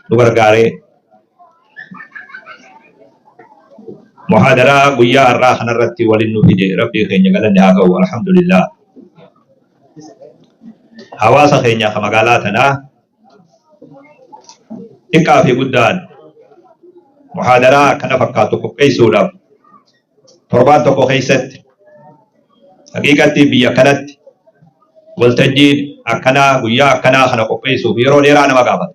nu gargaaree muhaadaraa guyyaa har'aa kanarratti waliin nu fide Rabbii keenya galanni haa ga'u, alhamdulillah. Hawaasa keenya ka magaalaa tanaa xiqqaa fi guddaan muhaadaraa akkana fakkaatu qopheessuudhaaf torbaan tokko keessatti, haqiiqatti biyya kanatti waltajjiin akkanaa guyyaa akkanaa kana qopheessuuf yeroo dheeraa nama gaafata.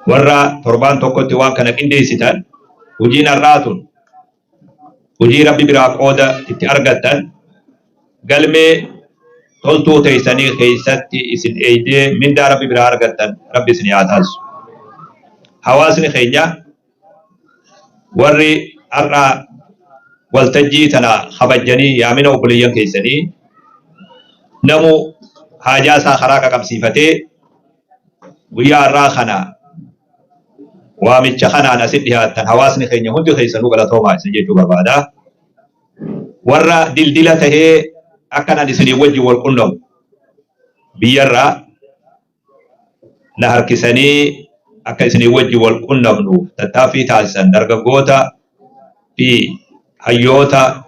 Warra torbaan tokkotti waan kana qindeessitan, hojiin har'aa tun hojii Rabbi biraa qooda itti argattan, galmee toltuu teessanii keessatti isin eeydee mindaa Rabbi biraa argattan Rabbi isin haa taasisu. Hawaasni keenya warri har'a waltajjii tana kabajjanii yaamina obboleeyyan keessanii namu haajaa isaa karaa qaqabsiifatee guyyaa har'aa kana waamicha kanaan asit dhiyaattan, hawaasni keenya hundi keessanuu galatoomaa isin jechuu barbaada. Warra dildila tahee akkanaan isinii wajjin wal qunnamu biyyarraa na harkisanii akka isinii wajjin wal qunnamnuuf tattaaffii taasisan, dargaggoota fi hayyoota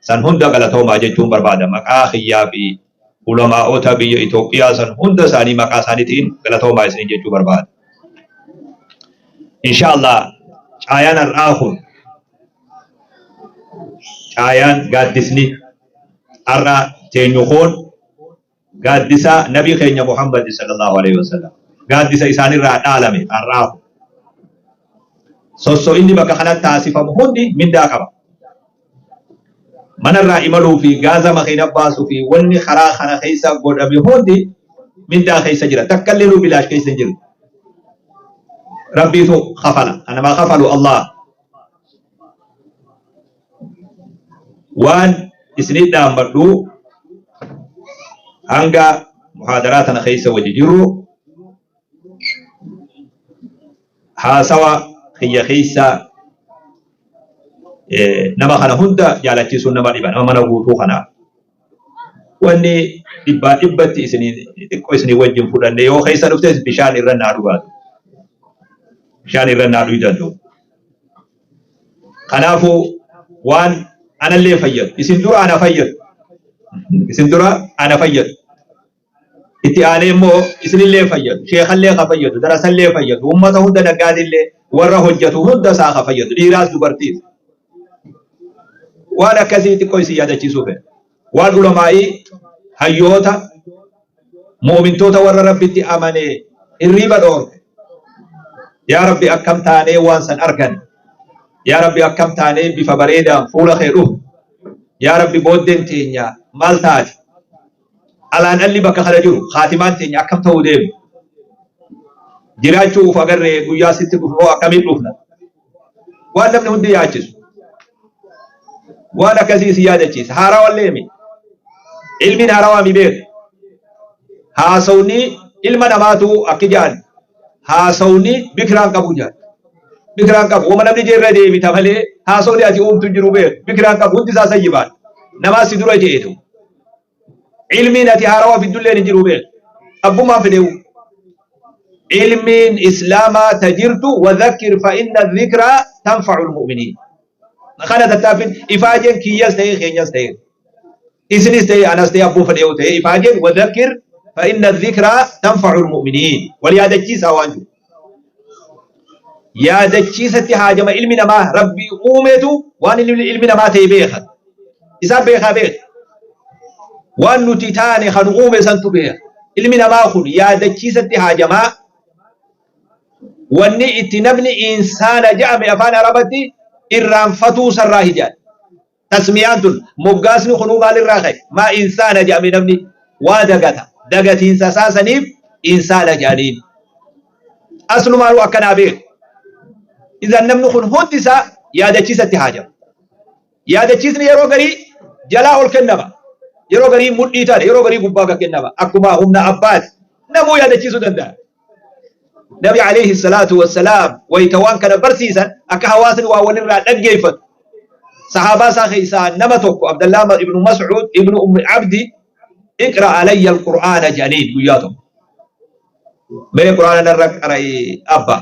san hunda galatoomaa jechuun barbaada. Maqaa kiyyaa fi ulamaa'ota biyya Itoophiyaa san hunda isaanii maqaa isaaniitiin galatoomaa isiniin jechuu barbaada. Insha Allah, caayaan har'aa kun, caayaan gaaddisni har'a teenyu kun gaaddisa Nabii keenya Muhammad sallallahu alaihi wasallam, gaaddisa isaanirraa dhaalame. Har'aa kun sosso inni bakka kanatti taasifamu hundi mindaa qaba. Manarraa imaluu fi gaaza makiina baasuu fi wanni karaa kana keessa godhame hundi mindaa keessa jira. Takka illee nuu bilaash keessa hin jiru. Rabbiitu kafala. Namaa kafalu Allah. Waan isinii dhaammadhu, hanga muhaadaraa tana keessa wajji jirru, haasawa kiyya keessa nama kana hunda jaalachiisuun nama dhiba, nama mana guutuu kana. Wanni dhibbaa dhibbatti isinii xiqqoo isinii wajjin fudhanne, yoo keessa dhuftes bishaan irra naa dhugaatu, bishaan irra naa dhuydantu. Kanaafuu waan anallee fayyadu, isin dura ana fayyadu, isin dura ana fayyadu, itti aanee immoo isinillee fayyadu, sheekallee ka fayyadu, darasallee fayyadu, ummata hunda, naggaadillee, warra hojjetu hunda isaa ka fayyadu, dhiiraas dubartiis, waan akkasii xiqqoo isin yaadachiisuu fedha. Waan ulamaa'ii, hayyoota, mu'mintoota, warra Rabbitti amane hirriiba dhoorke. Yaa Rabbi, akkam taanee waan san argan? Yaa Rabbi, akkam taanee bifa bareedaan fuula kee dhufu? Yaa Rabbi, booddeen teenya maal taati? Alaan alli bakka kana jiru, kaatimaan teenya akkam ta'uu deemu? Jiraachuu uf agarree guyyaa sitti dhufnu akkamiin dhufna? Waan namni hundi yaachisu. Waan akkasii si yaadachiisa. Haarawallee mi. Ilmiin haarawaa mi beeku. Haasawni ilma namaatu akki jedhan, haasawni bikiraan qabu jedhan. Bikiraan qabu. Wama namni jeerra deebita malee haasawni ati uumtu jiru beeku. Bikiraan qabu, hundi isaa sayyibaan. Namaa si dura jeetu. Ilmiin ati haarawaa fiddulleen hin jiru beeku. Abbummaan fedheewu. Ilmiin Islaamaa ta jirtu, wadhakkir fa inna dhikraa tanfa'ul mu'miniin. Kana tattaaffin ifaajeen kiyyas ta'ee keenyas ta'ee isinis ta'ee anas ta'ee abbuu fedheewu ta'ee, ifaajeen wadhakkir fa inna dhikraa tanfa'ul mu'miniin, wal yaadachiisaa waan jiru. Yaadachiisatti haajama ilmi namaa. Rabbii uumetu waan ilmi namaa ta'e beeka. Isaan beekaa beeka. Waan nuti taane kan uume santu beeka. Ilmi namaa kun yaadachiisatti haajamaa. Wanni itti namni insaana jedhame afaan Arabatti irraanfatuu sarraa hijaan. Tasmiyaan tun, moggaasni kunuu maalirraa ka'e? Maa insaana jedhame namni? Waa dagata. Dagatiinsa isaa saniif insaana jedhaniin. Aslumaanuu akkanaa beeku. Idan namni kun hundi isaa yaadachiisatti haajama. Yaadachiisni yeroo garii jalaa ol kennama. Yeroo garii mudhii taane, yeroo garii gubbaa gad kennama. Akkuma humna abbaati. Namuu yaadachiisuu danda'a. Nabi alayhi salaatu wassalaam wayita waan kana barsiisan, akka hawaasni waa walirraa dhaggeeffatu, sahaabaa isaa keessaa nama tokko, Abdallah ibnu Mas'ud ibnu Ummi Abdi, "Iqra alayya alqur'aana" jedhaniin guyyaa tokko. Mee Qur'aana narra qara'i abba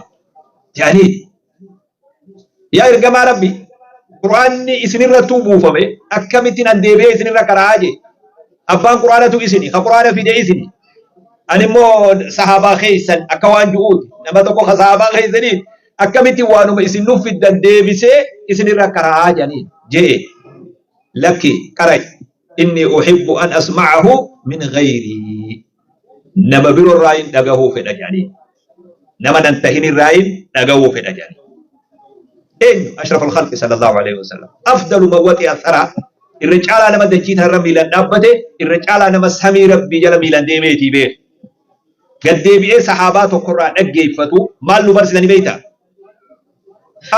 jedhanii, yaa ergamaa Rabbi, Qur'aanni isinirrattuu buufame, akkamittiin an deebi'ee isinirra qara'aa jee. Abbaan Qur'aanatu isini, ka Qur'aana fide isini, ani immoo sahaabaa keessan akka waan ju'uuti, nama tokko ka sahaabaa keessanii akkamitti waanuma isin nuuf fiddan deebisee isinirra qara'aa jedhanii jee. Lakki, qara'i, inni uhibbu an asma'ahu min ghayrii, nama biroo irraa hin dhagahuu fedha jedhanii, nama nan tahin irraa hin dhagahuu fedha jedhanii. Eenyu? Ashraful khalqi sallallahu alaihi wasallam, afdalu man waxi'a thara, irra caalaa nama dachii tanarra miilan dhaabbate, irra caalaa nama samii Rabbii jala miilan deemeetii beeku, gad deebi'ee sahaabaa tokkorraa dhaggeeffatu. Maal nu barsiisanii beektaa?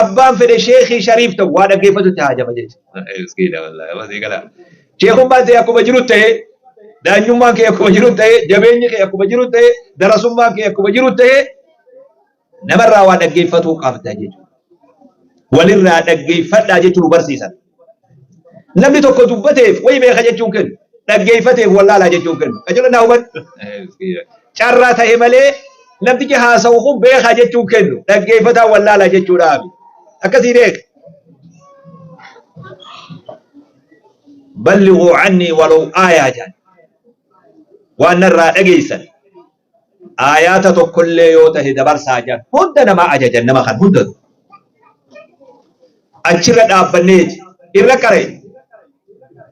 Abbaan fedhe sheekii shariif ta'u waa dhaggeeffatutti haajama jechuudha. Sheekummaan ta'e akkuma jiru ta'e, daanyummaan kee akkuma jiru ta'e, jabeenyi kee akkuma jiru ta'e, darasummaan kee akkuma jiru ta'e, namarraa waa dhaggeeffatuu qabda jechuudha. Walirraa dhaggeeffadhaa jechuun nu barsiisan. Namni tokko dubbateef wayi beeka jechuun kennu. Dhaggeeffateef wallaalaa jechuun kennu. Qajeelaa naa hubadhu. Carraa ta'e malee namtichi haasa'u kun beekaa jechuun kennu. Dhaggeeffataa wallaalaa jechuudhaafi. Akkasii beeka. Ballighuu annii walaw aayaa jedhan. Waan narraa dhageessan aayaata tokkollee yoo tahe dabarsaa jedhan. Hunda namaa ajajan, nama kan hundatu. Achirra dhaabbanneeti irra qara'e.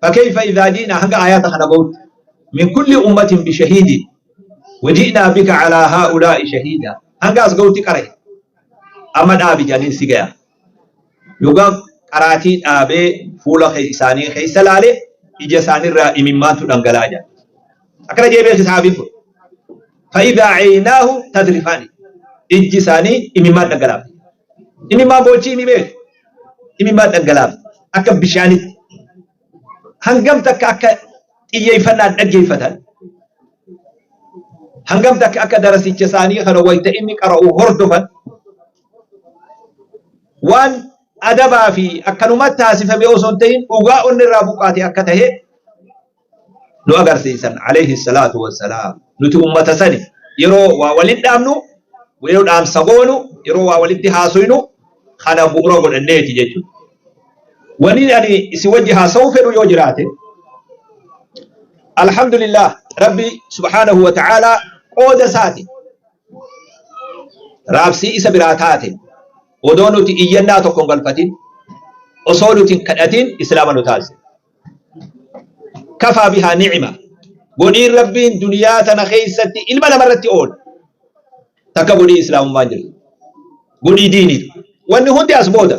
Fakayfa idhaa ji'naa hanga aayaata kana gahutti min kulli ummatin bishahiidin waji'naa bika alaa haa'ulaa'i shahiida hanga as gahutti qara'e. Amma dhaabi jedhaniin, si gaya. Yogaa qaraatii dhaabee fuula isaanii keessa laale, ija isaaniirraa imimmaantu dhangala'aa jedha. Akkana jee beeki sahaabiin kun. Fa'idhaa ceynaahu tadrifaani. Ijji isaanii imimmaan dhangalaafte. Imimmaan boochii imi beeki. Imimmaan dhangalaafte. Akka bishaanitti. Hangam takka akka xiyyeeffannaan dhaggeeffatan. Hangam takka akka darasicha isaanii kana wayita inni qara'u hordofan. Waan adabaa fi akkanumatti taasifame osoo hin ta'in dhugaa onni irraa buqqaate akka tahe nu agarsiisan alayhi salaatu wassalaam. Nuti ummata sani yeroo waa waliin dhaamnu, yeroo dhaamsa goonu, yeroo waa walitti haasofnu kana bu'uura godhanneeti jechuudha. Wani ani isin wajji haasa'uu fedhu yoo jiraate, alhamdulillah, Rabbi subhaanahu wa ta'aalaa qooda isaati raabsii isa biraa taate, odoo nuti iyyannaa tokko hin galfatin, osoo nuti hin kadhatin islaama nu taasise. Kafaa bihaa ni'ima. Godhiin Rabbiin duniyaa tana keessatti ilma namarratti oolu takka godhii islaamummaan jirtu. Godhii diiniitu. Wanni hundi as booda.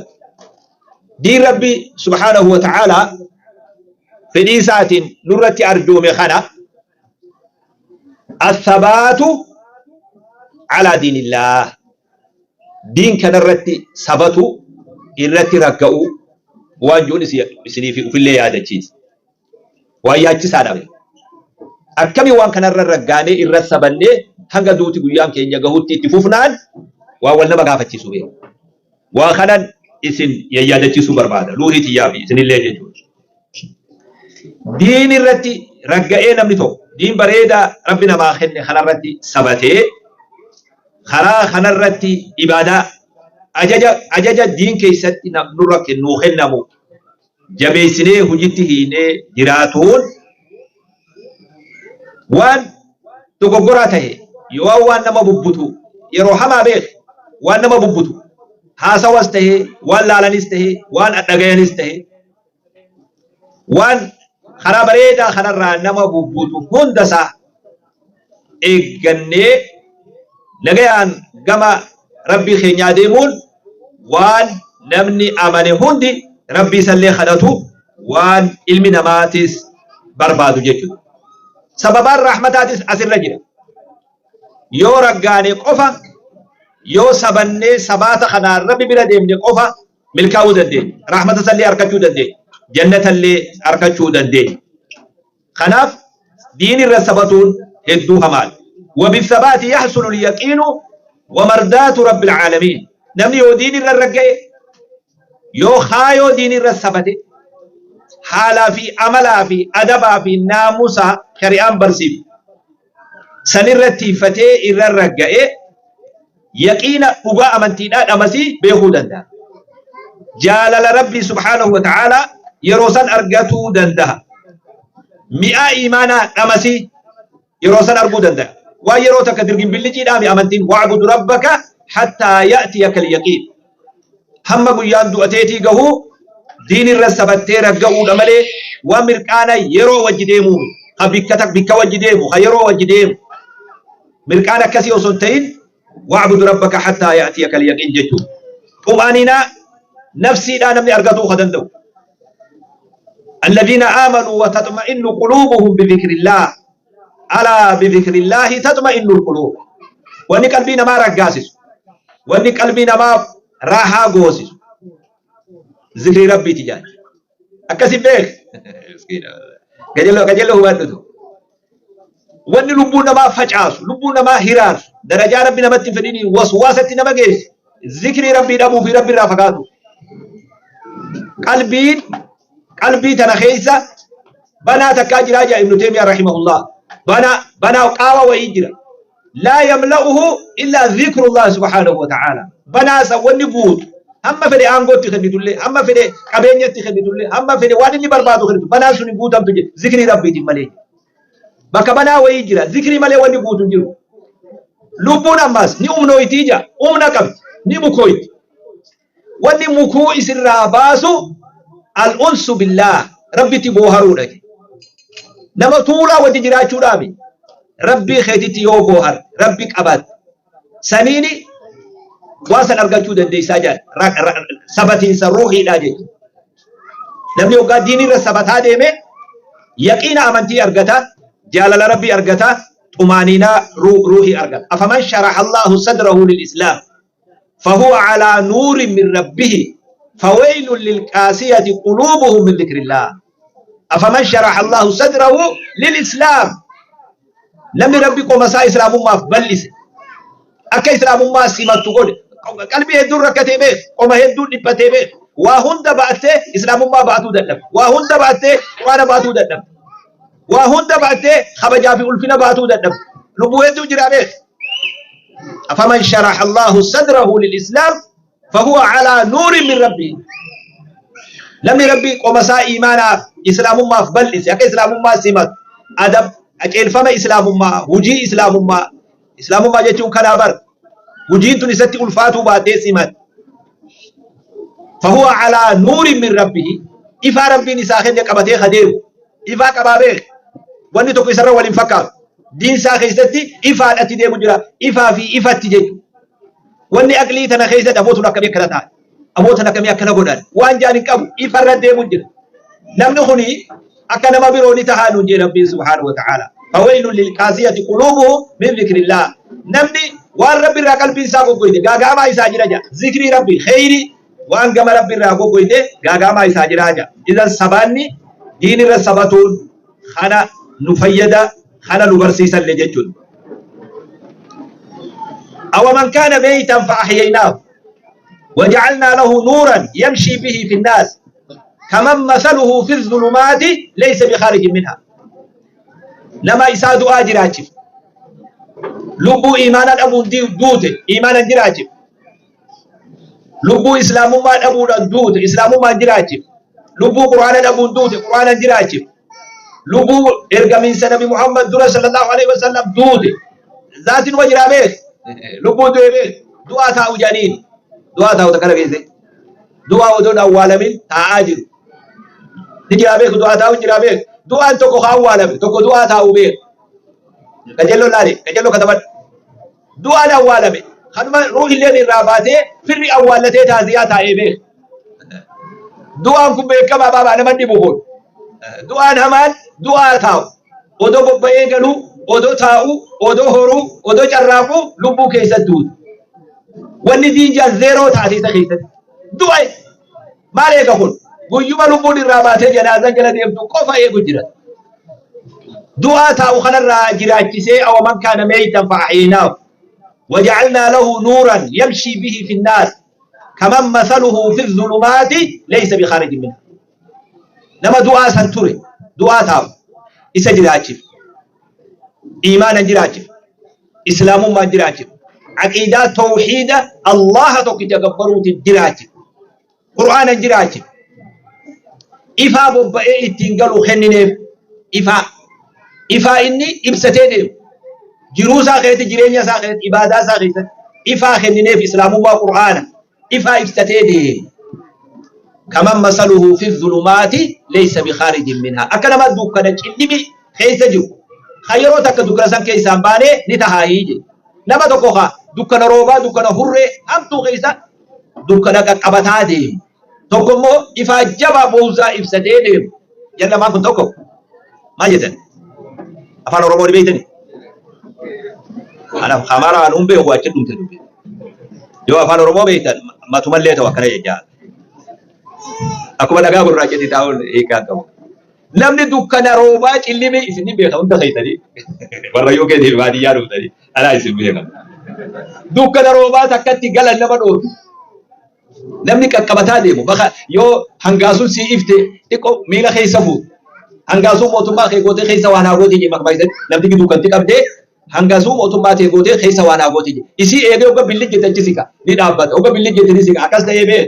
Diin Rabbi subhaanahu wa ta'aalaa fedhii isaatiin nurratti arjoome kana, athabaatu alaa diinillaah, diin kanarratti sabatu, irratti ragga'u waan jiruun isiniif ufillee yaadachiisa. Waan yaachisaadha. Akkami waan kanarra raggaanee irra sabannee hanga duuti guyyaan keenya gahutti itti fufnaan waan wal nama gaafachiisu beeku. Waa kanan isin yaadachiisuu barbaada. Luuhii tiyyaa fi isinillee jechuudha. Diin irratti ragga'ee namni tokko diin bareedaa Rabbi namaa kenne kanarratti sabatee, karaa kanarratti ibaadaa ajaja diin keessatti nurra kennuu kennamu jabeessinee hojitti hiinee jiraatuun, waan dogoggoraa tahe yoo waan nama bubbutu yeroo hamaa beek, waan nama bubbutu haasawas tahe, waan laalanis tahe, waan dhagayanis tahe, waan karaa bareedaa kanarraa nama bubbutu hundasaa eeggannee nagayaan gama Rabbii keenyaa deemuun waan namni amane hundi Rabbii isallee kadhatu, waan ilmi namaatis barbaadu jechuudha. Sababaan rahmataatis asirra jira. Yoo raggaane qofa, yoo sabannee sabaata kanaan Rabbi bira deemne qofa milkaa'uu dandeenya. Rahmata isallee argachuu dandeenya. Jannatallee argachuu dandeenya. Kanaaf diin irra sabatuun hedduu hamaadha. Wabithabaati yaxsulu lyaqiinu wamardaatu rabbil caalamiin. Namni yoo diin irra ragga'e, yoo kaayoo diin irra sabate, haalaa fi amalaa fi adabaa fi naamusa shari'aan barsiiftu Sanirra tiifatee irra ragga'ee yaqiina dhugaa amantiidhaa dhamasii beekuu danda'a. Jaalala Rabbii subhaanahu wa ta'aalaa yeroo san argatuu danda'a. Mi'aa iimaanaa dhamasii yeroo san arguu danda'a. Waan yeroo takka dirgin billiciidhaami amantiin wa'budu rabbaka hattaa ya'tiyaka al-yaqiin. Hamma guyyaan du'ateetii gahuu diin irra sabattee ragga'uudha malee waan mirqaana yeroo wajji deemuumi. Ha bikka bikka wajji deemu, ha yeroo wajji deemu. Mirqaana akkasii osoo hin ta'in wa'budu rabbaka hattaa ya'tiyaka al-yaqiin jechuudha. Xumaaninaa nafsiidhaa namni argatuu ka danda'u. الذين آمنوا وتطمئن قلوبهم بذكر الله ألا بذكر الله تطمئن القلوب. Wanni qalbii namaa raggaasisu, wanni qalbii namaa raahaa goosisu zikrii Rabbiiti jedhan. Akkasi beek, gajallo gajallo hubadhutu. Wanni lubbuu namaa facaasu, lubbuu namaa hiraarsu, darajaa Rabbi namatti hin fedhini waswaasatti nama geessu zikrii Rabbii dhabuu fi Rabbi irraa fagaatu. Qalbiin qalbii tana keessa banaa takkaa jiraa jaa Ibnu Taymiyaa rahimahullah. Banaa banaa qaawa wayii jira. Laa yamla'uhu illaa zikrullah subhaanahu wa ta'ala. Banaa san wanni guutu hamma fedhe aangootti kennitullee, hamma fedhe qabeenyatti kennitullee, hamma fedhe waan inni barbaadu kennitu, banaan sun hin guutamtu jedhe zikrii Rabbiitiin malee. Bakka banaa wayii jira, zikrii malee wanni guutu hin jiru. Lubbuun ammaas ni umnooytii jaa, umna qabdi, ni mukooyti. Wanni mukuu isirraa baasu al-unsu billaah, Rabbitti booharuudha. Nama tuulaa wajji jiraachuudhaami. Rabbii keetitti yoo booharte, Rabbi qabaatte, saniini waan san argachuu dandeessaa jedhan. Sabatiinsa ruuhiidhaa jechuudha. Namni hoggaa diinirra sabataa deeme yaqiina amantii argata, jaalala Rabbii argata, xumaaniinaa ruuhii argata. Afaman sharaha Allahu sadrahu lil Islaam fahuwa alaa nuurin min rabbihi fawaylun lilqaasiyati quluubuhum min dhikrillah. Afaman sharaha Allahu sadrahu lil Islaam. Namni Rabbi qoma isaa Islaamummaaf bal'ise, akka Islaamummaa simattu godhe, qalbii hedduun rakkatee beek, qoma hedduun dhiphatee beek, waa hunda ba'attee Islaamummaa ba'atuu dadhabde, waa hunda ba'attee Quraana ba'atuu dadhabde, waa hunda ba'attee kabajaa fi ulfina ba'atuu dadhabde, lubbuu hedduu jiraa beek. Afaman sharaha Allahu sadrahu lil Islaam fahuwa alaa nuurin min rabbii. Namni Rabbi qoma isaa iimaanaaf Islaamummaaf bal'ise, akka Islaamummaa simatu, adab qajeelfama Islaamummaa, hujii Islaamummaa, Islaamummaa jechuun kanaa bar hujiin tun isatti ulfaatuu baatee simate, fahuwa alaa nuurin min rabbihi, ifaa Rabbiin isaa kenne qabatee kadeemu ifaa qabaa beek, wanni tokko isarra waliin fakkaatu, diinsaa keessatti ifaadhatti deemu jira, ifaa fi ifatti jechuudha. Wanni aqlii tana keessatti aboo tun akkamii akkana taate, aboo tana akkamii akkana godhan waan jaan hin qabu, ifarra deemu jira. Namni kuni akka nama biroo ni tahaa nuun jee Rabbiin subhaanahu wa ta'ala. Fawaylun lilqaasiyati quluubuhum min dhikrillah. Namni waan Rabbi irraa qalbiin isaa goggoyte gaaga'amaa isaa jira jaa. Zikrii Rabbi kheyrii waan gama Rabbi irraa goggoyte gaaga'amaa isaa jira jaa. Idan sabaanni diin irra sabatuun kana nu fayyada, kana nu barsiisallee jechuudha. Awaman kaana meeytan fa ahyaynaahu waja'alnaa lahu nuuran yamshii bihi fi nnaas kaman masaluhu fi zulumaati laysa bikaarijin minha. Nama isaa du'aa jiraachif, lubbuu iimaana dhabuun duute iimaanan jiraachif, lubbuu Islaamummaa dhabuudhaan duute Islaamummaan jiraachif, lubbuu Qur'aana dhabuun duute Qur'aanan jiraachif, lubbuu ergamiinsa Nabi Muhammad dura sallallahu alaihi wasallam duute zaatiin uma jiraa beek, lubbuu du'e beek, du'aa taa'u jedhaniin du'aa taa'u takkana keesse du'aa odoon awwaalamin taa'aa jiru ni jiraa beek, du'aa taa'u jiraa beek, du'aan tokko ka awwaalame tokko du'aa taa'u beek. Qajeelloo laale, qajeelloo katabadhu. Du'aan awwaalame kanuma ruuhilleen irraa baatee firri awwaallatee taaziyaa taa'ee beek. Du'aan kun beekamaa baabaa nama dhibu kun. Du'aan hamaan du'aa taa'u. Odoo bobba'ee galuu, odoo taa'u, odoo horuu, odoo carraaquu lubbuu keessatti duuti. Wanni diinjaa zeeroo taate isa keessatti. Du'a maal eega kun? Guyyuma lubbuun irraa baatee janaazaan jala deemtu qofa eegu jira. Du'aa taa'u kanarraa jiraachisee awaman kaana meeytan fa'ahyeenaahu waja'alnaa lahu nuuran yamshii bihi fi nnaas kaman masaluhu fi zulumaati laysa bikaarijin minha. Nama du'aa san ture, du'aa taa'u isa jiraachif, iimaanan jiraachif. Islaamummaan jiraachifne, aqiidaa tawhiida Allaha tokkicha gabbaruutiin jiraachifne, Qur'aanan jiraachifne. Ifaa bobba'ee ittiin galu kennineef. Ifaa ifaa inni ibsatee deemu jiruu isaa keessatti, jireenya isaa keessatti, ibaadaa isaa keessatti ifaa kennineef. Islaamummaa, Qur'aana ifaa ibsatee deemu. Kaman masaluhu fi zulumaati laysa bikhaarijin minhaa, akka nama dukkana cillimi keessa jiru kan yeroo takka dukkana san keessaan baanee ni tahaayii jedhe. Nama tokko ka dukkana roobaa, dukkana hurree hamtuu keessa dukkana qaqqabataa deemu, tokko immoo ifaa jabaa boonsaa ibsatee deemu. Jarri lamaan kun tokko maal jettan? Afaan Oromoo ni beektani? Anaaf Amaaraan hin beeku, achi dhumte dubbi. Yoo afaan Oromoo beektan matumallee ta'u akkana jechaa. Akkuma dhagaa gurraachatti taa'uun hiikaa qabu. Namni dukkana roobaa cillimii isin ni beeka hunda keessanii. Warra yoo keetiif baadiyyaa dhuftanii alaa isin beeka. Dukkana roobaa takkatti galan nama dhoorku. Namni qaqqabataa deemu baka yoo hangaasuun sii ifte xiqqoo miila keessa fuutu. Hangaasuu mootummaa kee gootee keessa waan haa gootee jee maqaa isatti namni dukkatti qabdee hangasuu mootummaa tee gootee keessa waan haa gootee jee. Isii eegee hogga billi jette achi siqa ni dhaabbata, hogga billi jette ni siqa. Akkas ta'ee bee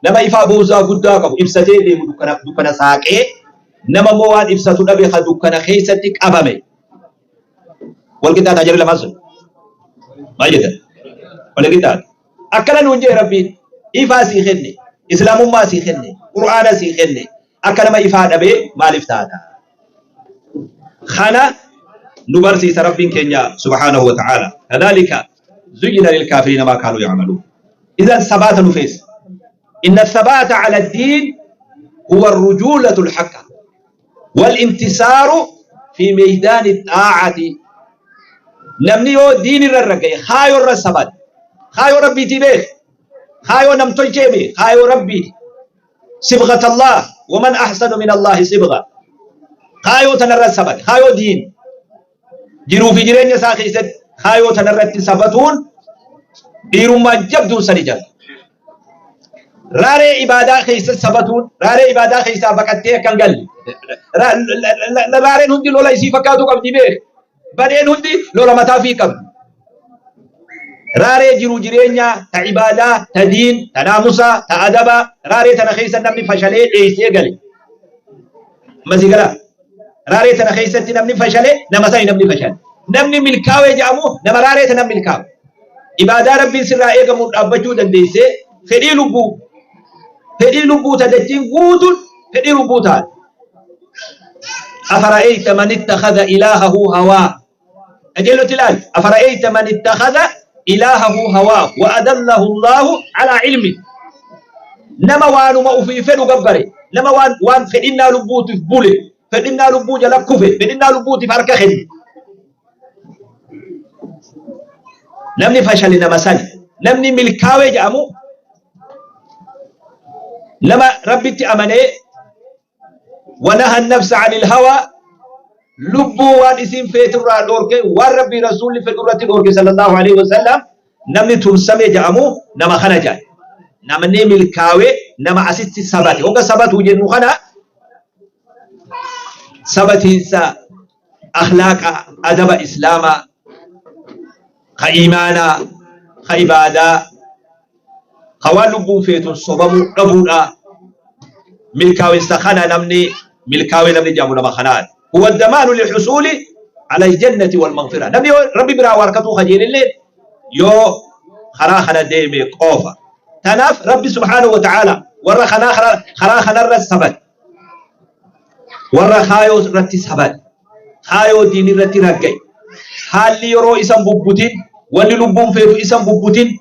nama ifaa boonsaa guddaa qabu ibsatee deemu dukkana dukkana saaqee, nama immoo waan ibsatu dhabe ka dukkana keessatti qabame. Wal qixxaataa jarri lamaan sun? Maal jettan? Wal qixxaata. Akkana nuun jee Rabbiin: ifaa sii kenne, Islaamummaa sii kenne, Qur'aana sii kenne, akka nama ifaa dhabee maaliif taata? Kana nu barsiisa Rabbiin keenya subhaanahu wa ta'aala. Kadhaalika zuyyina lilkaafiriina maa kaanuu ya'maluun. Idan sabaata nu feesa. Inna sabaata ala diin huwa rujuulatu lhaqqa wal intisaaru fi meydaani xaa'ati. Namni yoo diin irra ragga'e, kaayoo irra sabate, kaayoo Rabbiitii beeke, kaayoo nam tolchee beeke, kaayoo Rabbiiti, sibghat Allah waman ahsanu min Allahi sibgha, kaayoo tanarra sabate, kaayoo diin jiruu fi jireenya isaa keessatti kaayoo tanarratti sabatuun dhiirummaan jabduun sani jala. Raaree ibaadaa keessa sabatuun, raaree ibaadaa keessaa baqattee akka hin galle. Raareen hundi lola isii fakkaatu qabdi beek. Badheen hundi lola mataa fi qabdi. Raaree jiru jireenyaa, ta ibaadaa, ta diin, ta naamusaa, ta adabaa, raaree tana keessa namni fashalee dheessee gale. Masii galaa. Raaree tana keessatti namni fashale nama sani namni fashale. Namni milkaawee jedhamu nama raaree tana milkaawe. Ibaadaa Rabbiin sirraa eegamuun dhaabbachuu dandeessee fedhii lubbuu ta dachiin guutuun fedhii lubbuu taate. Afara'ayta man ittakhadha ilaahahu hawaa. Qajeellotti ilaali. Afara'ayta man ittakhadha ilaahahu hawaa wa adallahu Allahu alaa ilmi. Nama waanuma ofii fedhu gabbare, nama waan fedhinnaa lubbuutiif bule, fedhinnaa lubbuu jala kufe, fedhinnaa lubbuutiif harka kenne. Namni fashale nama sani. Namni milkaawee jedhamu nama Rabbitti amanee wanaha nafsa anil hawaa, lubbuu waan isiin feeturraa dhoorke, waan Rabbii Rasuulli fedhu irratti dhoorke sallallahu alaihi wasallam. Namni tumsame jedhamu nama kana jedha. Namni milkaawee nama asitti sabate. Hogga sabatu jennu kana sabatiinsa akhlaaqa, adaba Islaamaa, ka iimaanaa, ka ibaadaa, ka waan lubbuun feetun sobamuu dhabuudha. Milkaawinsa kana namni milkaawee namni jedhamu nama kanaati. Huwa damaanu lilxusuuli ala aljannati walmaghfira. Namni yoo Rabbi biraa waa harkatuu kajeelillee yoo karaa kana deeme qofa. Tanaaf Rabbi subhaanahu wa ta'aala warra kanaa karaa kanarra sabate, warra kaayoo irratti sabate, kaayoo diin irratti ragga'e, haalli yeroo isan bubbutin, wanni lubbuun feetu isan bubbutin,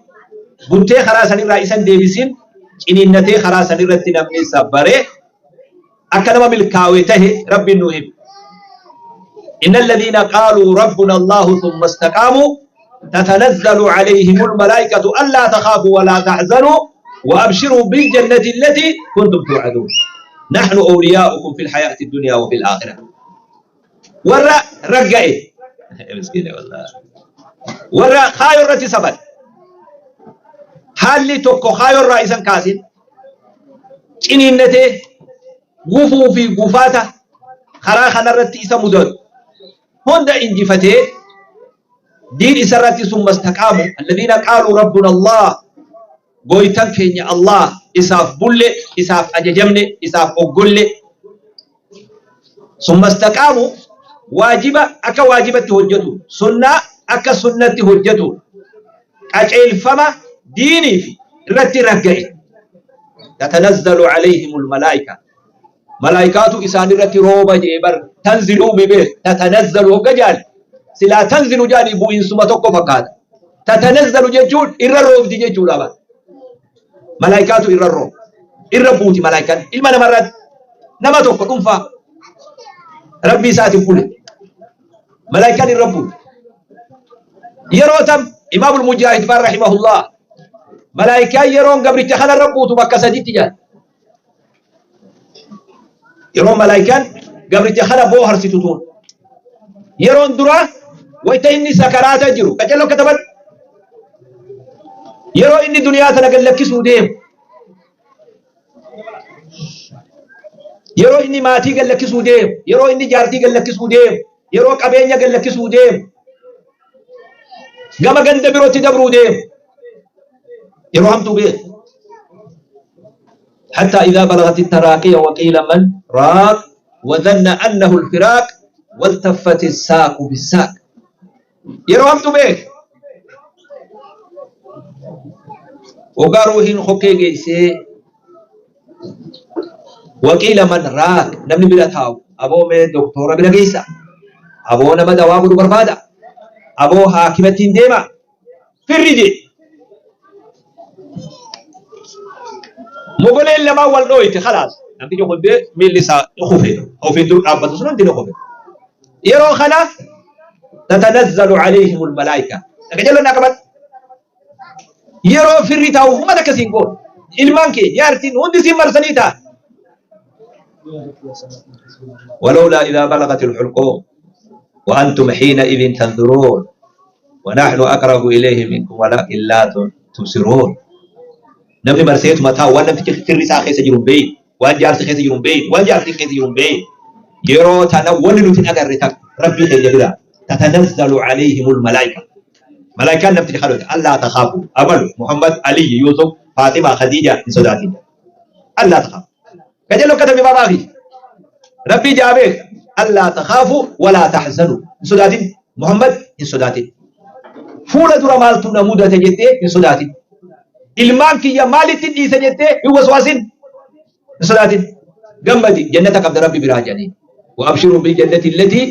buttee karaa sanirraa isan deebisin, ciniinnatee karaa sanirratti namni sabbare akka nama milkaawe tahe Rabbiin nu hime. إن الذين قالوا ربنا الله ثم استقاموا تتنزل عليهم الملائكة ألا تخافوا ولا تحزنوا وأبشروا بالجنة التي كنتم توعدون نحن أولياؤكم في الحياة الدنيا وفي الآخرة. Warra ragga'e miskiina wallah, warra kaayoo irratti saban, haalli tokko kaayoo irraa isan kaasin, ciniinnatee gufuu fi gufaata karaa kanarratti isa mudatu hunda injifatee. Diin isarratti summa istaqaamu alladhiina qaaluu rabbuna Allah, gooytan keenya Allah, isaaf bulle, isaaf ajajamne, isaaf oggolle. Summa istaqaamu, waajiba akka waajibatti hojjetu, sunnaa akka sunnatti hojjetu, qaceelfama diinii fi irratti ragga'e. Tatanazzalu alayhimul malaa'ika, malaayikaatu isaan irratti rooba jee bar. Tanziluu mi beek, tatanazzalu hogga jaal silaa tanzilu jaani bu'iinsuma tokko fakkaata. Tatanazzalu jechuun irra roobdi jechuudha bar. Malaayikaatu irra rooba, irra buuti malaayikaan ilma namarratti. Nama tokko dhuunfaa rabbii isaatiif bule, malaayikaan irra buuti. Yeroo tam imaamul mujaahid faan rahimahullah, malaayikaan yeroon gabricha kana irra buutu bakka saditti jaal. Yeroo malaayikaan gabricha kana booharsitu tun, yeroon dura wayta inni sakaraata jiru, qacello kataban, yeroo inni duniyaa tana gad lakkisuu deemu, yeroo inni maatii gad lakkisuu deemu, yeroo inni jaartii gad lakkisuu deemu, yeroo qabeenya gad lakkisuu deemu, gama ganda birootti dabruu deemu, yeroo hamtuu beeku. حتى إذا بلغت التراقي وقيل من راق وظن أنه الفراق والتفت الساق بالساق، yeroo hamtu beek. Waggaa ruuhiin kokkee geessee, وقيل من راق, namni bira taa'u, aboo mee doktora bira geessa, aboo nama dawaa godhu barbaada, aboo haakimattiin deema firri jee, mogoleen lamaan wal dhooyte, khalaas, namtichi kun miilli isaa kufe, ofiin dur dhaabbatu sun hundi ni kufe. Yeroo kana tatanazzalu alayhim almalaa'ika. Dhagajalloon qaban, yeroo firri taa'u uummata akkasiin goon, ilmaan kee, jaartiin hundi siin marsanii ta'a. ولولا إذا بلغت الحلقوم وأنتم حينئذ تنظرون ونحن أقرب إليه منكم ولكن لا تبصرون. Namni marseetuma taa'u waan namtichi firri isaa keessa jiru hin beeyin, waan jaarsi keessa jiru hin beeyin, waan jaartiin keessa jiru hin beeyin. Yeroo tana wanni nuti hin agarre takka rabbii keenya bira tatanazzalu alayhimul malaa'ika, malaa'ikaan namtichi kadhate, allaa takhaafu, amalu Muhammad, Ali, Yusuf, Faaxima, Khadiija, hin sodaatin, allaa takhaafu. Qajeeloo katabe baabaa fi rabbii jaabeek, allaa takhaafu walaa tahzanu, hin sodaatin Muhammad, hin sodaatin, fuula dura maaltu na mudate jettee hin sodaatin, ilmaan kiyya maalitti dhiise jettee hin waswaasin, hin sodaatin, gammadi, jannata qabda rabbi biraa jedhanii. وأبشروا بالجنة التي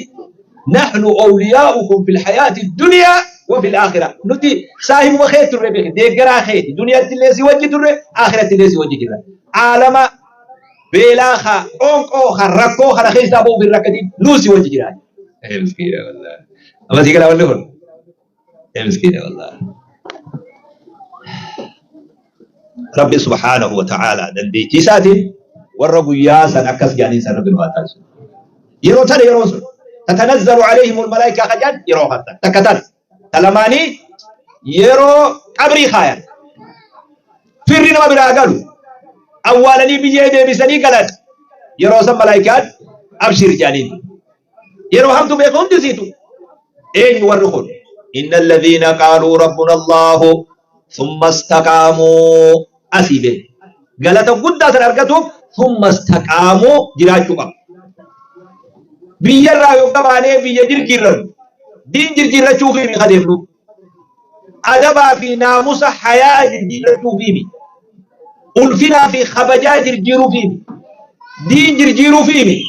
نحن أولياؤكم في الحياة الدنيا وفي الآخرة. Nuti saahibuma kee turre beeki, deeggaraa keeti, duniyaatti illee si wajji turre, aakiratti illee si wajji jirra. Aalama beelaa ka qoonqoo ka rakkoo kana keessaa ba'uuf hin rakkatin, nuu si wajji jira. Miskiina wallahi. Amma sii galaa wanni kun. Miskiina wallahi. Rabbi subhaanahu wa ta'ala dandeettii isaatiin warra guyyaa san akkas jedhaniin san rabbi nu haa taasisu. Yeroo tana, yeroon sun tatanazzalu alayhimul malaa'ika kajaan yeroo kana takka tana. Talamaanii yeroo qabrii kaayan, firri nama biraa galu, awwaalanii biyyee deebisanii galan, yeroo san malaa'ikaan abshir jedhaniin. Yeroo hamtu beeku hundi siitu. Eenyu warri kun? Inna alladhiina qaaluu rabbuna Allahu thumma istaqaamuu. Asii beeku. Galata guddaa san argatuuf thumma istaqaamuu jiraachuu qaba. Biyyarraa yoo qabaanee biyya jirjiirrannu, diin jirjiirrachuu fi kadeemnu, adabaa fi naamusa hayaa jirjiirrachuu fi, ulfinaa fi kabajaa jirjiiruu fi, diin jirjiiruu fi,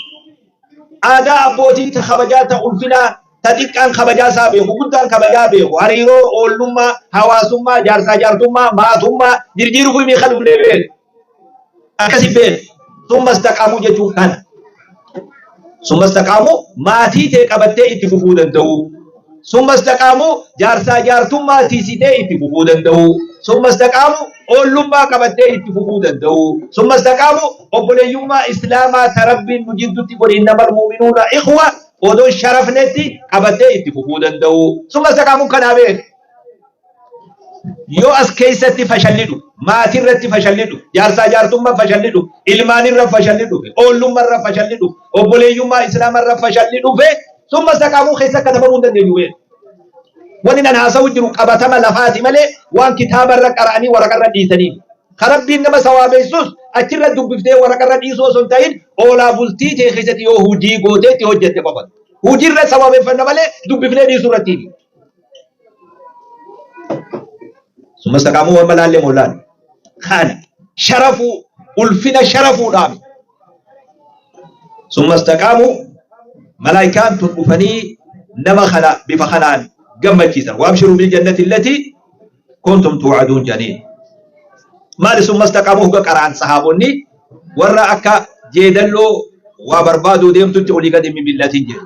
aadaa abbootii ta kabajaa, ta ulfinaa, ta xiqqaan kabajaa isaa beeku, guddaan kabajaa beeku, hariiroo oollummaa, hawaasummaa, jaarsaa jaartummaa, maatummaa jirjiiruu fi kan dhufnee beeku. Akkasi beeku. Summa istaqaamuu jechuun kana. Summa istaqaamuu maatii ta'e qabattee itti fufuu danda'u. Summa istaqaamuu jaarsaa jaartummaa tiisitee itti fufuu danda'u. Summa istaqaamuu oollummaa qabattee itti fufuu danda'u. Summa istaqaamuu obboleeyyummaa islaamaa ta rabbiin nu jidduutti godhe, innamal mu'minuuna ikhwa, odoon sharafnetti qabattee itti fufuu danda'u. Summa istaqaamuun kanaa beeku. Yoo as keessatti fashalli dhufe, maatii irratti fashalli dhufe, jaarsaa jaartummaa fashalli dhufe, ilmaan irra fashalli dhufe, oollummaa irra fashalli dhufe, obboleeyyummaa islaama irra fashalli dhufe, summa istaqaamuu keessa katabamuu hin dandeenyu beeku. Wanni nan haasawu jiru qabatama lafaati malee waan kitaabarra qara'anii waraqarra dhiisanii. Ka Rabbiin nama sawaabeessus achirra dubbiftee waraqarra dhiisuu osoo hin ta'in oolaa bultii tee keessatti yoo hujii gootee itti hojjette qofa. Hujirra sawaabeeffanna malee dubbifnee dhiisuu irratti. Summa istaqaamuu amma laallee moo laalle. Kana sharafuu ulfina sharafuudhaaf. Summa istaqaamuu malaayikaan tun dhufanii nama kana bifa kanaan gammachiisan. Waabshiruu bil jannati allati kuntum tuu'aduun jedhaniin. Maali summa istaqaamuu huga qara'an sahaabonni warra akka jeedalloo waa barbaaduu deemtutti olii gadi mimillatiin jedhu.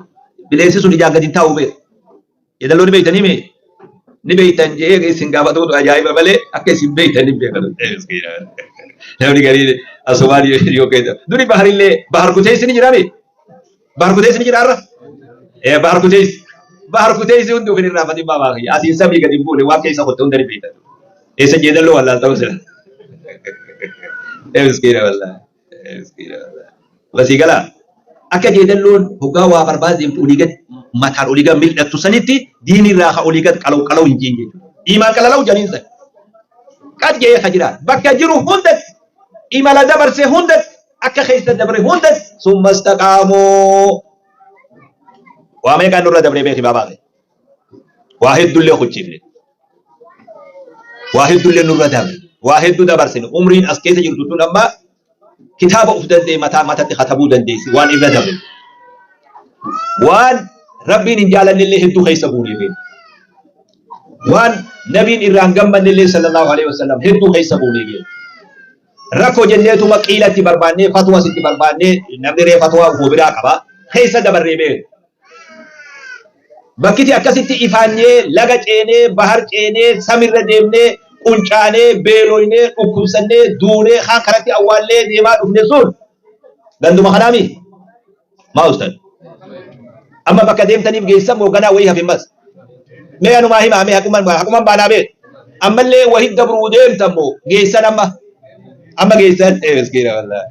Bineensi sun ijaan gadi hin taa'u beeku. Jeedalloo ni beektanii mee? Ni beektan jedhee isin gaafatuutu ajaa'iba malee akka isin beektan hin beekatu. Namni garii asumaan yoo keessa. Duri baharillee bahar kuteessi ni jiraame? Bahar kuteessi ni jira har'a? Ee bahar kuteessi. Bahar kuteessi hundi ofin irraafatin baabaa kiyya. Asiin samii gadi hin buune waan keessa kotte hunda ni beektan. Eessa jeedalloo wallaalta sila. Ee miskiina wallaahi. Ee miskiina wallaahi. Basii galaa. Akka jeedalloon hoggaa waa barbaade deemtu olii gad mataan olii gad mil'attu sanitti diin irraa ka olii gad qalaw qalaw hin jeen jechuudha. Iimaan qalalaw janiin san. Qad jee ka jiraatu. Bakka jiru hundatti imala dabarse hundatti akka keessa dabre hundatti summa istaqaamuu. Waa meeqaan nurra dabree beeki baabaa kee. Waa hedduullee kuchiifne. Waa hedduullee nurra dabre. Waa hedduu dabarsine. Umriin as keessa jirtu tun amma kitaaba uf danda'e mataa matatti katabuu dandeessi waan irra dabre. Waan Rabbiin hin jaalannellee hedduu keessa buunee beeku. Waan nabiin irraa hin gammannellee sallallahu alaihi wasallam hedduu keessa buunee beeku. Rakkoo jenneetuma qiila itti barbaannee fatwas itti barbaannee namni ree fatwaa ufuma biraa qaba keessa dabarree beeku. Bakkiti akkasitti ifaanyee laga ceenee bahar ceenee samirra deemnee quncaanee beeloynee dhukkubsannee duunee kaan karatti awwaallee deemaa dhufne sun ganduma kanaami maa ustad amma bakka deemtaniif geessan moo ganaa wayii hafe mas mee anumaa himaa mee haquman haquman baanaa bee ammallee wahii dabruu deemtan moo geessan amma amma geessan ee miskiina wallaahi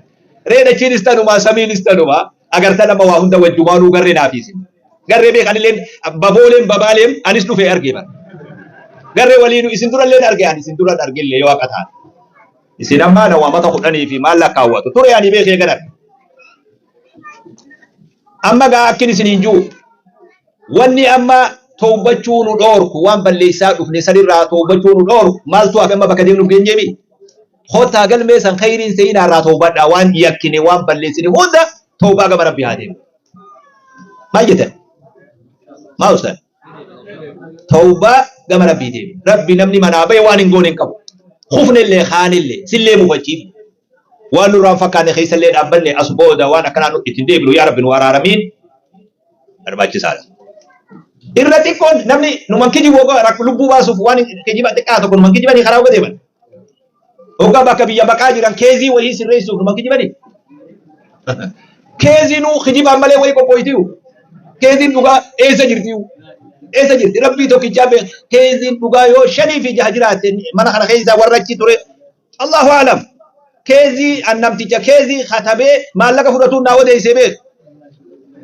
ree dachiinis tanumaa samiinis tanumaa agartan amma waa hunda wajjumaanuu garree naaf isin garree beekanilleen babooleen babaaleen anis dhufee argee bara garree waliinu isin duralleen arge ani isin duran argellee yoo haqa taate isin ammaa nama mata kudhanii fi maal lakkaawwatu ture ani beekee ganar amma gaa akkin isin hin jiru wanni amma towbachuu nu dhoorku waan balleessaa dhufne sanirraa towbachuu nu dhoorku maaltu hafe amma bakka deemnuuf geenyeemi Kottaa galmee san khayriin seenaa irraa towbadhaa waan yakkine waan balleessine hunda towbaa gama Rabbi haa deemu. Maal jettan? Maal ustaz? Towbaa gama Rabbii deemu. Rabbi namni manaa bahe waan hin goone hin qabu. Kufnellee kaanillee sillee mufachiifne. Waan nurraa hin fakkaanne keessallee dhaabbanne as booda waan akkanaa nu ittiin deebinu yaa Rabbi nu araaramiin barbaachisaadha. Irra xiqqoon namni numan kijibu lubbuu baasuuf waan kijiba xiqqaa tokko numan kijibanii karaa uga deeman. Hoggaa bakka biyya baqaa jiran keezii wayii sirreessuuf numan kijibanii. Keeziinuu kijibaan malee wayii qophooytiyu. Keeziin dhugaa eessa jirtiyu? Eessa jirti? Rabbii tokkichaa beeka. Keeziin dhugaa yoo shanii fi jaha jiraatte mana kana keessa warra achi ture. Allahu alam. Keezii an namticha keezii katabee maallaqa fudhatuun naa odeessee beeku.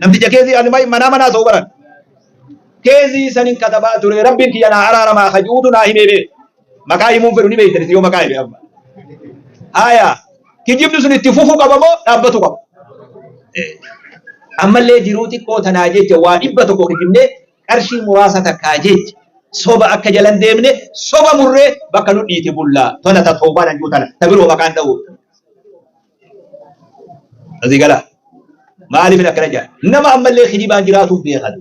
Namticha keezii ani manaa manaa ta'uu baran. Keezii sanin katabaa ture rabbiin kiyya naa araaramaa kajuutu naa himee beeku. Maqaa himuun fedhu ni beektan isin yoo maqaa hime amma. Haya kijibni sun itti fufuu qaba moo dhaabbatu qaba? Ammallee jiruu xiqqoo tanaa jecha waa 100 kijibnee qarshii muraasa takkaa jecha soba akka jalan deemne soba murree bakka nu dhiite bullaa tona ta toobaan hanjuu tana ta biroo maqaan dha'u. Asii galaa. Maaliif akkana jedha? Nama ammallee kijibaan jiraatuuf beekatu.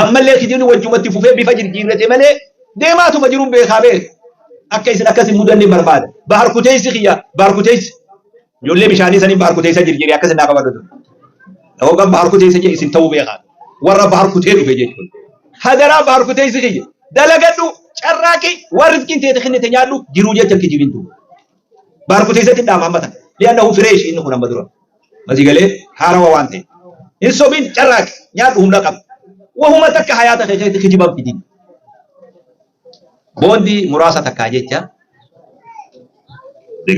Ammallee kijibni wajjumatti fufee bifa jirjiirrate malee deemaatuma jiruun beekaa beeka. Akka isin akkas hin mudanne barbaada. Bahar kuteessi kiyya bahar kuteessi. Ijoollee bishaanii saniin bahar kuteessa jirjiire akkas naa qabadhu ture. Hoggan bahar kuteessa jee isin ta'uu beekaa. Warra bahar kutee dhufe jechuudha. Hadaraa bahar kuteessi kiyya. Dalagadhu carraaqi waan rizqiin teete kennite nyaadhu jiruu jecha kijibin duuba. Bahar kuteessatti dhaama amma tana. Li'annahu fireesh inni kun amma dura. Masii galee haarawa waan ta'e. Hin sobin carraaqi nyaadhu humna qaba. Wahuma takka hayaata kee keessatti kijiban fidin. Boondii muraasa takkaa jecha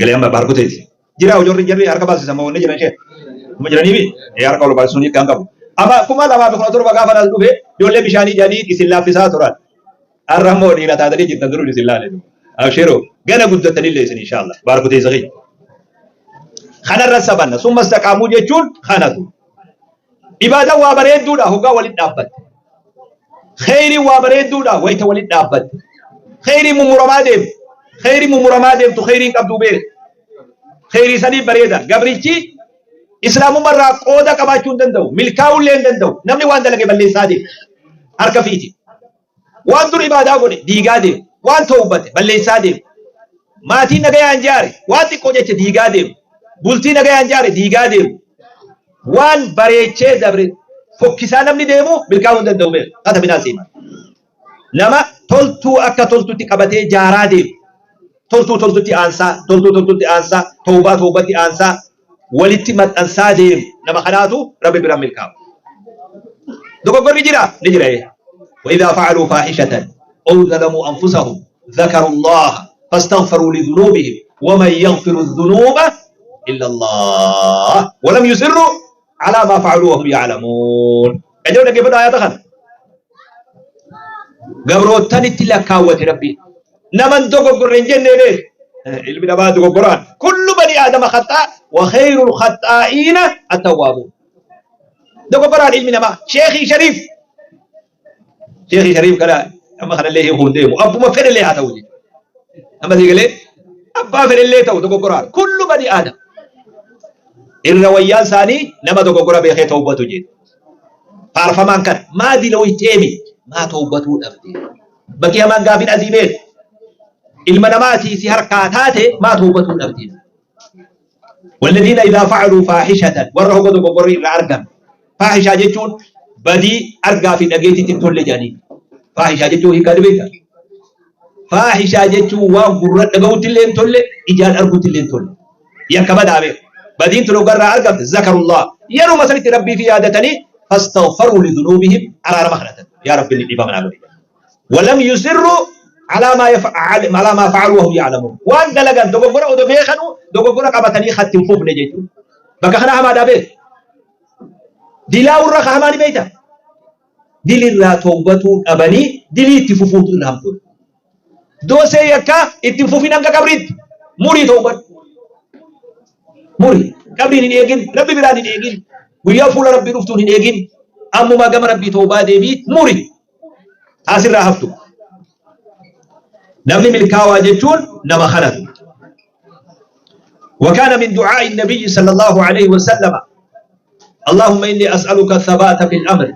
galee amma baarkuteeti. Jira hojorri jarri harka baasisa moo wanni jiran ishee. Kuma jiranii mi? Ee harka ol baasisuun hiikkaan qabu. Ama 2017 gaafa nas dhufe ijoollee bishaanii jedhanii isin laaffisaa turan. Har'a immoo dhiira taatanii jirtan duruu isin laale. Abshiroo gana guddattanillee isin inshaallah baarkuteessa keenya. Kanarra sabanna summa istaqaamuu jechuun kanatu. Ibaadaan waa bareedduudha hoggaa walitti dhaabbatte. Kheyriin waa bareedduudha wayita walitti dhaabbatte. Kheyriin mummuramaa deemtu. Kheyriin mummuramaa deemtu kheyriin qabduu beeku. Kheyrii sanii bareeda. Gabrichi islaamummaa irraa qooda qabaachuu hin danda'u. Milkaa'uu illee hin danda'u. Namni waan dalage balleessaa deema. Harka fiiti. Waan dur ibaadaa godhe diigaa deema. Waan towbate balleessaa deema. Maatii nagayaan jaare waan xiqqoo jecha diigaa deema. Bultii nagayaan jaare diigaa deema. Waan bareechee dabre fokkisaa namni deemu milkaa'uu hin danda'u beeku. Kata binaa siima. Nama toltuu akka toltutti qabatee jaaraa deemu. Toltuu toltutti aansaa, toltuu toltutti aansaa, towbaa towbatti aansaa, walitti maxxansaa deemu. Nama kanaatu Rabbi bira milkaa'u. Dogoggorri jira? Ni jira. وإذا فعلوا فاحشة أو ظلموا أنفسهم ذكروا الله فاستغفروا لذنوبهم ومن يغفر الذنوب إلا الله ولم يصروا على ما فعلوا وهم يعلمون. أجل كيف آيات خان gabrootanitti lakkaawwate Rabbi. Naman dogoggorre hin jenne beek. Ilmi namaa dogoggoraan. Kullu bani aadama khaxaa wa khayrul khaxaa'iina attawwaabuun. Dogoggoraan ilmi namaa sheekii shariif. Sheekii shariif kana amma kanallee hiikuu hin deemu. Abbuma fedhellee haa ta'u jechuudha. Amma sii galee abbaa fedhellee ta'u dogoggoraan. Kullu bani aadama. Irra wayyaan isaanii nama dogoggora beekee tawbatu jedhe. Faarfamaan kana maa dilooyteemi maa tawbatuu dhabde. Bakki hamaan gaafiin asii beeku. Ilma namaatii si harkaa taate maa tawbatuu dhabde. Walladhiina idhaa fa'aluu faahishatan warra hoga dogoggorri irraa argame. Faahishaa jechuun badii argaa fi dhageettiitti hin tolle jedhanii. Faahishaa jechuun hiikaa ni beektaa? Faahishaa jechuun waan gurra dhaga'utti illee hin tolle, ijaan argutti illee hin tolle. Yakka badaa beeku. Badiin tun hoggarraa argamte zakarullah. Yeruma sanitti Rabbii fi yaadatanii fastaghfaruu lidhunuubihim araarama kadhatan. Yaa Rabbi inni dhiifama naa godhi. Walam yusirru alaa maa yaf'al alaa maa fa'alu wahum ya'lamuun. Waan dalagan dogoggora odoo beekanuu dogoggora qabatanii hatti hin fufne jechuudha. Bakka kana hamaadhaa beeku. Dilaawurra ka hamaa ni beekta. Dilirraa towbatuu dhabanii dilii itti fufuutu irra hamtuudha. Doosee yakkaa itti hin fufin hanga qabriitti. Murii towbadhu. Muri. Qabriin hin eegin. Rabbi biraan hin eegin. Guyyaa fuula Rabbii dhuftuun hin eegin. Ammumaa gama Rabbii towbaa deebii muri. Asirraa haftu. Namni milkaawaa jechuun nama kanatu. وكان من دعاء النبي صلى الله عليه وسلم اللهم إني أسألك الثبات في الأمر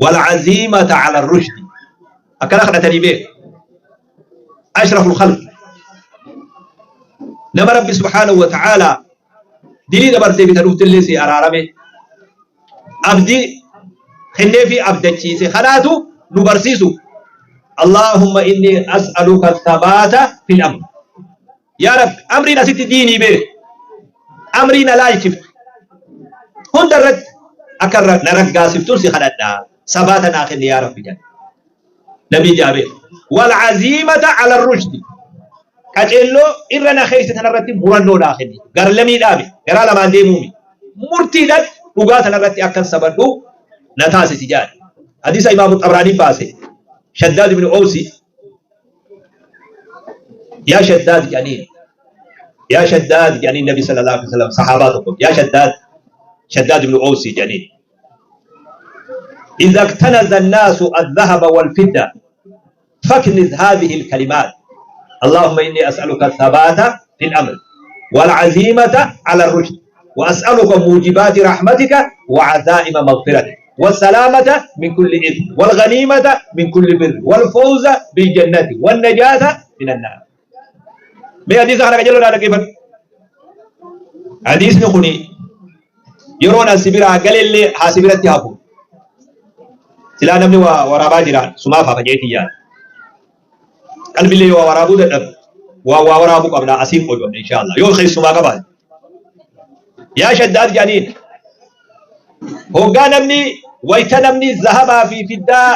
والعزيمة على الرشد. أكن أخذتني به أشرف الخلق نما ربي سبحانه وتعالى دليل دبرتي بتنوت اللي سي أرارمي أبدي خني في أبدتشيسي خناتو نبرسيسو اللهم إني أسألك الثبات في الأمر. Yaa Rabbi, amriin asitti diinii beeku. Amrii na laalchiftu. Hunda irratti akka na raggaasiftuun si kadhadha. Sabaata naa kenni yaa Rabbi jedha. Nabii Jaabir. Wal aziimata ala rushdi. Qaceelloo irra na keessa tanarratti murannoo naa kenni. Gar lamii dhaabe. Garaa lamaan deemuumi. Murtiidhaan dhugaa tanarratti akkan sabadhu na taasisi jedha. Hadiisa Imaamu Xabraanii baase. Shaddaad ibn Owsi yaa Shaddaad jedhaniin. Yaa Shaddaad jedhaniin Nabi sallallahu alaihi wasallam sahaabaa tokko. Yaa Shaddaad Shaddaad ibn Owsi jedhaniin. إذا اكتنز الناس الذهب والفضة فاكنز هذه الكلمات اللهم إني أسألك الثبات في الأمر والعزيمة على الرشد وأسألك موجبات رحمتك وعزائم مغفرتك والسلامة من كل إثم والغنيمة من كل بر والفوز بالجنة والنجاة من النار. Mee hadiisa kana qajeeloo dhaggeeffadhu. Hadiisni kuni yeroon as biraa galellee haa si biratti hafu. Silaa namni waa waraabaa jira sumaaf hafa jeetii yaada. Qalbillee yoo waraabuu dadhabe waa waa waraabuu qabna asiin qoodamne inshaallah yoo keessumaa qabaate. Yaa Shaddaad jedhaniin hoggaa namni wayta namni zahabaa fi fiddaa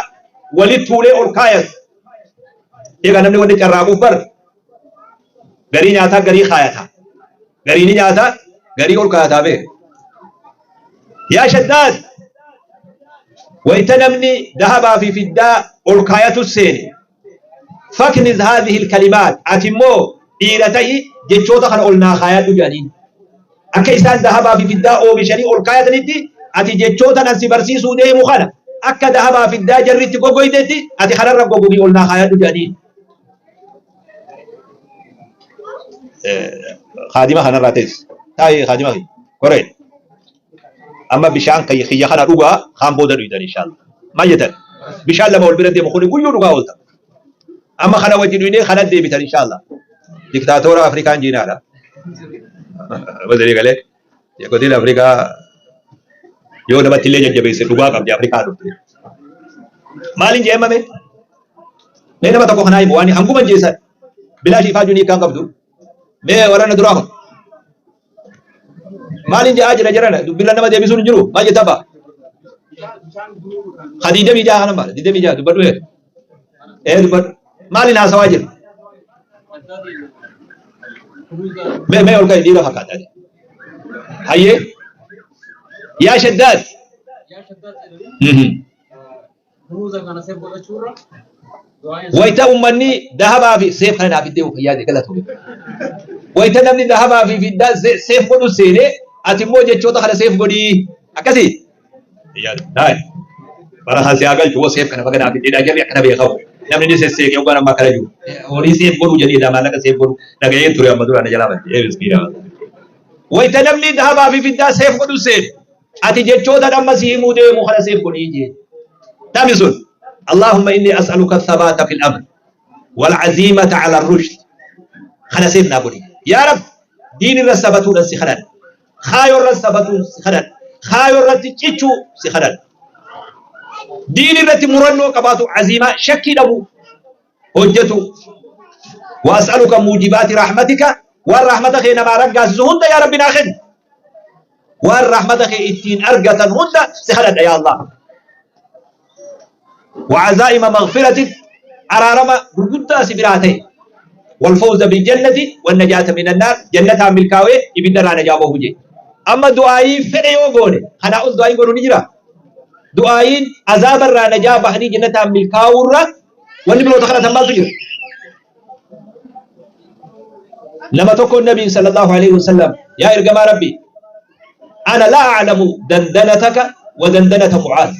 walitti tuulee ol kaayatu. Egaa namni wanni carraaquuf bar garii nyaataa garii kaayata. Garii ni nyaata garii ol kaayataa beeka. Yaa Shaddaad Wayta namni dahabaa fi fiddaa ol kaayatu seene, fakniz haadhihi alkalimaat, ati immoo dhiira ta'i jechoota kana ol naa kaayadhu jedhaniin. Akka isaan dahabaa fi fiddaa oomishanii ol kaayatanitti, ati jechoota nan si barsiisuu deemu kana akka dahabaa fiddaa jarri itti goggoytetti ati kanarra goggogii ol naa kaayadhu jedhaniin. Kaadima kanarraa teessi. Taa'ii kaadima kiyya. Koree. Amma bishaan kiyya kana dhugaa, kaan booda dhuydan inshallah. Maal jettan? Bishaan lama wal bira deemu kuni guyyuu dhugaa oolta. Amma kana wajji dhuynee kana deebitan inshallah. Diktaatora Afrikaan jiinaadha. Basalii galee godina Afrikaa yoo namatti illee jajjabeesse dhugaa qabdi Afrikaa dhufte. Maaliin jeemame? Mee nama tokko kanaa himu waan hanguma jeessan bilaash ifaajuu ni kan qabdu. Mee warra na duraa kun. Maaliin jedhaa jira jarana dubbirra nama deebisuun hin jiru maal jetta abbaa? Ka 26 kana maal 26 dubbadhu ee. Ee dubbadhu. Maaliin haasawaa jira? Mee mee ol ka'i, dhiira fakkaata. Hayyee. Yaa Shaddaad. Yaa Shaddaad jedhanii kunuunsa kana seef godhachuurra du'aan Wayita ummanni dahabaa fi seef kana naaf iddee fayyaa galatoome. Wayita namni dahabaa fi fiddaa seef godhu seenee, ati immoo jechoota kana seef godhii akkasii. Daa'im bara kan si haa galchu, seef kana baga naaf iddee jarri akkana beekamu. Namni ni sesseeqee hoggaan ammaa kana jiru. Horii seef godhuu jedhee maallaqa seef godhu dhaga'ee ture, amma duraan jalaa badde. Ee miskiina. Wayita namni dahabaa fi fiddaa seef godhu seene, ati jechoota amma si himuu deemu kana seef godhii jee. Tami sun? Allahumma inni as'aluka thabaata fil amr wal aziimata ala rushd. Kana seef naa godhi. Yaa Rab, diin irra sabatuudhaan si kadhadha. Kaayoo irra sabatuun si kadhadha. Kaayoo irratti cichuu si kadhadha. Diin irratti murannoo qabaatu, aziimaa, shakkii dhabuu, hojjetu. Wa as'aluka muujibaati rahmatika, waan rahmata kee namaa raggaasisu hunda yaa Rabbi naa kenni. Waan rahmata kee ittiin argatan hunda si kadhadha yaa Allah. Wa azaa'ima maghfiratik, araarama gurguddaa si biraa ta'e. Wal fawza bil jannati wan najaata minan naar, jannataan milkaawee ibidda irraa najaa bahu jee. Amma du'aayii fedhe yoo goone kanaa ol du'aayiin godhu ni jira. Du'aayiin azaaba irraa najaa bahanii jannataan milkaa'uu irra wanni biroota kadhatan maaltu jira? Nama tokko Nabiin sallallahu alaihi wasallam, yaa ergamaa Rabbi, ana laa a'lamu dandanataka wa dandanata Mu'aaz.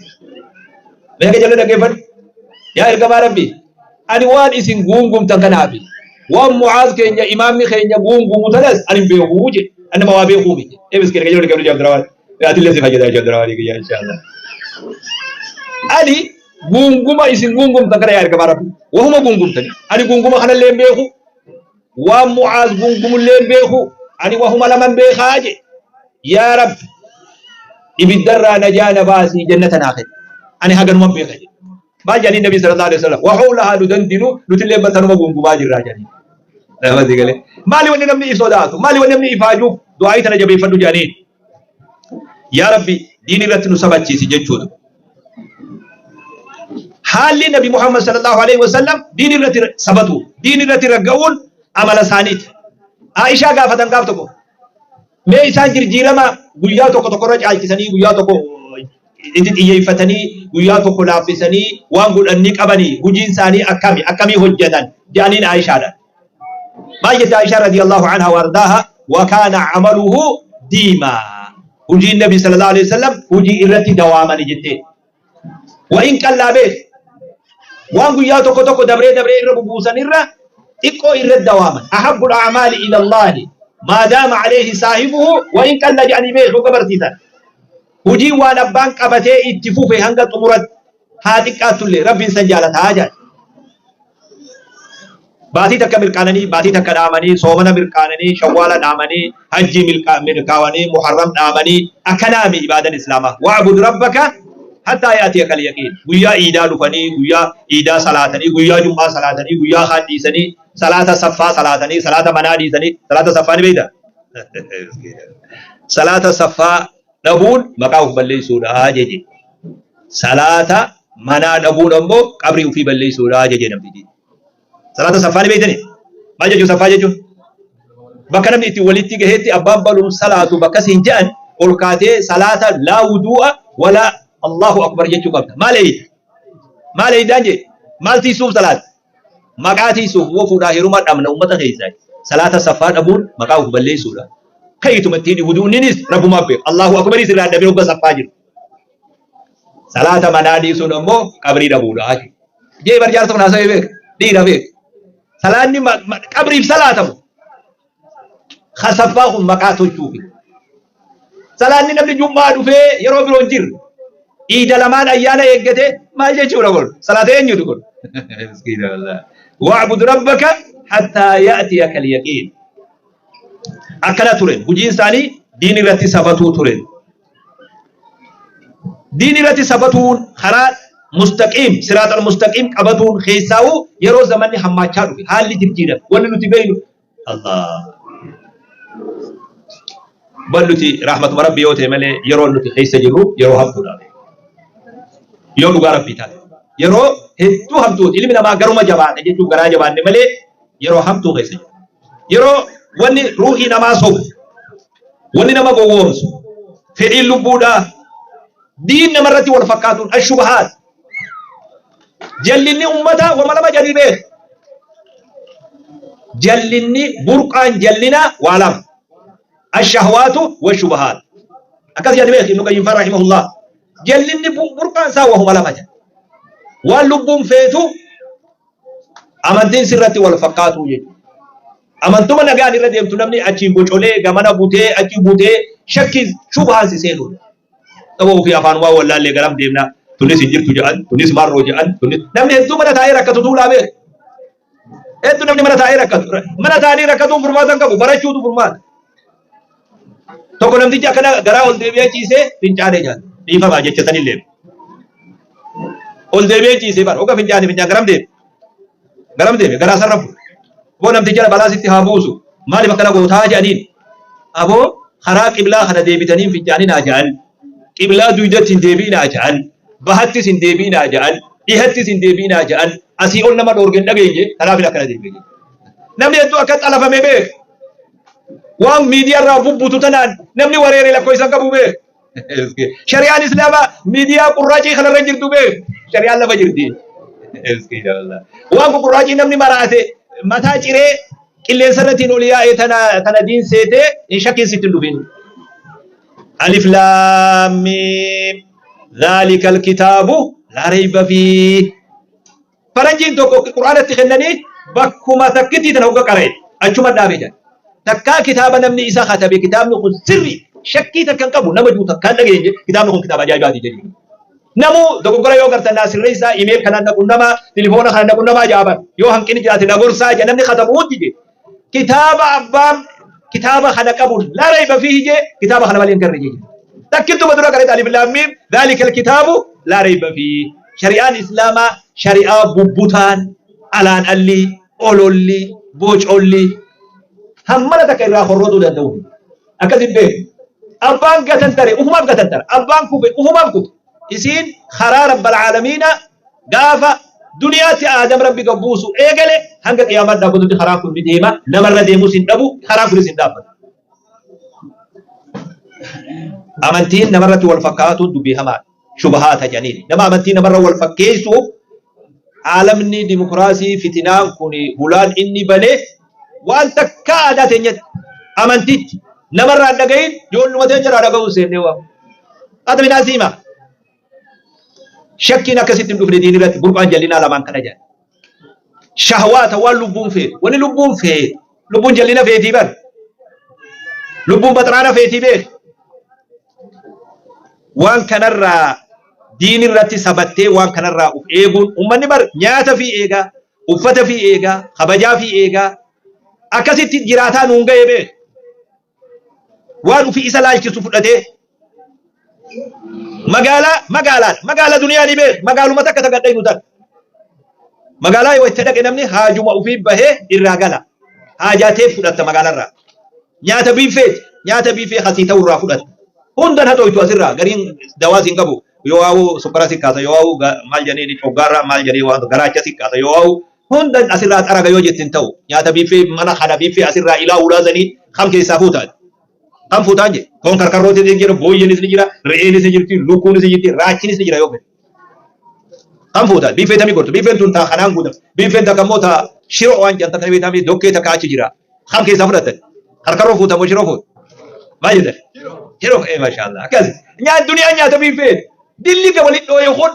Meeqa jala dhaggeeffadhu. Yaa ergamaa Rabbi, ani waan isin guungumtan kanaafi waan Mu'aaz keenya, imaamni keenya guungumu tanas ani hin beekuu jedhe. Ani nama waa beekuu miti. Ee miskiina jala dhaggeeffadhu Abdurrahmaan. Atillee si fayyada Abdurrahmaan kiyya inshallah. Ani guunguma isin guungumtan kana, yaa ergamaa Rabbi, wahuma guungumtani, ani guunguma kanallee hin beeku, waan Mu'aaz guungumullee hin beeku, ani wahuma laman beekaa jedhe. Yaa Rabbi, ibiddarraa najaa na baasii jannata naa kenni, ani haganuman beeka jedhe. Maal jedhanii Nabi sallallahu alaihi wasallam? Wa hawlahaa nudandinu, nutillee batanuma guungumaa jirraa jedhanii. Namatti galee. Maali wanni namni sodaatu? Maali wanni namni ifaajuuf? Du'aayii tana jabeeffadhu jedhanii. Yaa Rabbi, diin irratti nu sabachiisi jechuudha. Haalli Nabi Muhammad sallallahu alaihi wasallam diin irratti sabatu, diin irratti ragga'uun amala isaaniiti. Aishaa gaafatan gaaf tokko. Mee isaan jirjiirama guyyaa tokko tokkorra caalchisanii, guyyaa tokko itti xiyyeeffatanii, guyyaa tokko laaffisanii waan godhanii qabanii, hojiin isaanii akkami akkamii hojjetan jedhaniin Aishaadhaan. Maal jette Aishaa radiyallahu anha wa ardaaha? Wa kaana amaluhu diimaa. Hojiin Nabi sallallahu alaihi wasallam hojii irratti dawaamani jettee. Wa in qallaa beek, waan guyyaa tokko tokko dabree dabree irra bubuusan irra xiqqoo irratti dawaaman. Ahabbul a'maali ila Allahi maa daama alayhi saahibuhu wa in qalla jedhanii beek hogga barsiisan. Hojiin waan abbaan qabatee itti fufe hanga xumuratti haa xiqqaattullee Rabbiin san jaalataa jedhan. Baatii takka mirqaananii, baatii takka dhaamanii, soomana mirqaananii, shawwaala dhaamanii, hajjii milkaawanii, muharram dhaamanii, akkanaami ibaadan islaamaa. Wa'bud rabbaka hattaa ya'tiyakal yaqiin. Guyyaa iidaa dhufanii, guyyaa iidaa salaatanii, guyyaa jum'aa salaatanii, guyyaa kaan dhiisanii, salaata saffaa salaatanii, salaata manaa dhiisanii, salaata saffaa ni beektaa? Salaata saffaa dhabuun maqaa of balleessuudha jeje. Salaata manaa dhabuun ammoo qabrii ofii balleessuudha jeje namtichi. Salaata saffaa ni beektanii? Maal jechuun saffaa jechuun? Bakka namni itti walitti gaheetti abbaan baluun salaatu bakka siin je'an ol kaatee salaata, laa wuduu'a walaa Allahu akbar jechuu qabda. Maal eeyda? Maal eeydaan jee? Maal tiisuuf salaata? Maqaa tiisuuf woo fuudhaa heeruma dhabna ummata keessaa. Salaata saffaa dhabuun maqaa of balleessuudha. Ka'ituma ittiin wuduunninis rabbumaaf beeku. Allahu akbarii sirraa dhabee hogga saffaa jiru. Salaata manaa dhiisuun ammoo qabrii dhabuudha. Jee bar jaarsa kun haasawee beeka. Dhiira beeka. Salaanni qabriif salaatamu. Kasaffaa kun maqaa tolchuufi. Salaanni namni jum'aa dhufee yeroo biroo hin jirre. Iida lamaan ayyaana eeggate maal jechuudha kun? Salaata eenyutu kun? Miskiina wallahi. Wa'bud rabbaka hattaa ya'tiyaka al-yaqiin. Akkana ture. Hojiin isaanii diin irratti sabatuu ture. Diin irratti sabatuun karaa mustaqiim siraaxal mustaqiim qabatuun keessaa'uu yeroo zamanni hammaachaa dhufe haalli jijjiirame wanni nuti beeynu Allah bal nuti rahmatuma rabbi yoo ta'e malee yeroo nuti keessa jirru yeroo hamtuudha yoo dhugaa rabbii taate yeroo hedduu hamtuuti ilmi namaa garuma jabaate jechuun garaa jabaanne malee yeroo hamtuu keessa jiru yeroo wanni ruuhii namaa sobu Wanni nama gowwoomsu fedhiin lubbuudhaa diin namarratti wal fakkaatuun ashubahaat jallinni ummataa wama lama jedhii beek jallinni burqaan jallinaa waa lama ashahwaatu washubahaat akkas jedhi beek ibnu qayyim faa rahimahullah jallinni burqaan isaa wahuma lama jedha waan lubbuun feetu Amantiin sirratti wal fakkaatuu jechuudha. Amantuma nagaan irra deemtu namni achiin bocolee gamana butee achi butee shakkiin shubhaan si seenuudha. Saba ofii afaanumaa wallaallee garam deemna tunis hin jirtu jedhan tunis marroo jedhan tunis namni hedduu mana taa'ee rakkatu tuulaa beeku. Hedduu namni mana taa'ee rakkatu mana taa'anii rakkatuun furmaata hin qabu barachuutu furmaata. Tokko namtichi akkana garaa ol deebi'ee ciisee fincaanee nyaata. Dhiifamaa jecha sanillee. Ol deebi'ee ciisee bara hoga fincaane fincaan garam deeme. Garam deeme garaa sarra fuudhe. Aboo namticha balaa sitti haa buusu. Maaliif akkana gootaa jedhaniin. Aboo karaa qiblaa kana deebitanii hin fincaaninaa jedhan. Qiblaa duydatti hin deebi'inaa jedhan. Bahattis hin deebi'inaa jedhan. Dhihattis hin deebi'inaa jedhan. Asii ol nama dhoorge hin dhageenye kanaaf akkana deebi'e. Namni hedduu akka xalafame beeka. Waan miidiyaa irraa bubbutu tanaan namni wareere lakkoofsa hin qabu beek. Shari'aan Islaamaa miidiyaa qurraacii kanarra hin jirtu beek. Shari'aan lafa jirti. Waan qurraacii namni maraate mataa ciree qilleensa irrattiin ol yaa'e tana tana diin seetee hin shakkiin sitti hin dhufin. Alif laam miim dhaalika alkitaabu laa rayba fiih. Faranjiin tokko Qur'aanatti kennanii bakkuma takkittii tana hogga qara'e achuma dhaabe jedha. Takkaa kitaaba namni isa katabe kitaabni kun sirri shakkii takka hin qabu nama jiru takkaan dhageenye kitaabni kun kitaaba ajaa'ibaati jedhu. Namuu dogoggora yoo gartan naa sirreessaa imeel kanaan na qunnamaa tilifoona kana na qunnamaa jaaban yoo hanqinni jiraate na gorsaa jedha namni katabu hundi jedhe. Kitaaba abbaan kitaaba kana qabu laa rayba fiihi jee kitaaba kana malee hin garre jee. Takkittuma dura qara'e alif laam miim dhaalika alkitaabu laa rayba fiihi. Shari'aan Islaamaa shari'aa bubbutaan alaan alli ololli bocolli hammana takka irraa horrotuu danda'u. Akkas hin beeku. Abbaan gatantare ufumaaf gatantara. Abbaan kufe ufumaaf kufe. Isiin karaa rabbal aalamiina gaafa duniyaatti Aadam Rabbi gad buusu eegale hanga qiyaamaan dhaabbatutti karaan kun ni deema. Namarra deemus hin dhabu, karaan kunis hin dhaabbatu. Amantiin namarratti wal fakkaatuun dubbii hamaadha. Shubahaata jedhaniin. Nama amantii namarra wal fakkeessuuf aalamni dimokiraasii fitinaan kun hulaan inni bane waan takkaa aadaa teenyatti amantitti namarraa hin dhagahin ijoolluma teenyarraa dhaga'uu seennee waa. Ati minaa siima. Shakkiin akkasitti hin dhufne diin irratti burqaan jallinaa lamaan kana jedha. Shahwaata waan lubbuun feetu. Wanni lubbuun feetu. Lubbuun jallina feetii bar. Lubbuun baxraana feetii beek. Waan kanarraa diin irratti sabattee waan kanarraa of eeguun uummanni bar nyaata fi eegaa, uffata fi eegaa, kabajaa fi eegaa akkasitti jiraataa nuun ga'ee beek. Waan ofii isa laalchisu fudhatee magaalaa magaalaadha. Magaala duniyaa ni beek. Magaaluma takka takka dhaynu tan. Magaalaa yoo itti dhaqe namni haajuma ofii bahee irraa gala. Haajaa tee fudhatta magaalarraa. Nyaata biifeeti. Nyaata biifee hasii ta'u irraa fudhatta. Hundan haxooytu asirraa gariin dawaa siin qabu. Yoo waa'u sukkara si kaasa yoo waa'u maal jedhanii coggaarraa maal jedhanii waan garaacha si kaasa yoo waa'u hundan asirraa xaraga yoo jette hin ta'u. Nyaata biifee mana kana biifee asirraa ilaa ulaasanii kam keessaa fuutaati. Kan fuutaan jedhe. Foon karkarrootis ni jira, booyyeenis ni jira, re'eenis ni jirti, lukkuunis ni jirti, raachinis ni jira yoo fedhe. Kan fuutaan biiffee tamii gortu. Biiffeen tun taa kanaan guutamte. Biiffeen takka immoo taa shiroo waan jedhan takka beektamee dokkee takka achi jira. Kam keessaa fudhattan? Karkarroo fuuta moo shiroo fuuta? Maal jettan? Shiroo ee maashaallah. Akkas. Nyaat duniyaan nyaata biiffee. Dilli ga walitti dhooye kun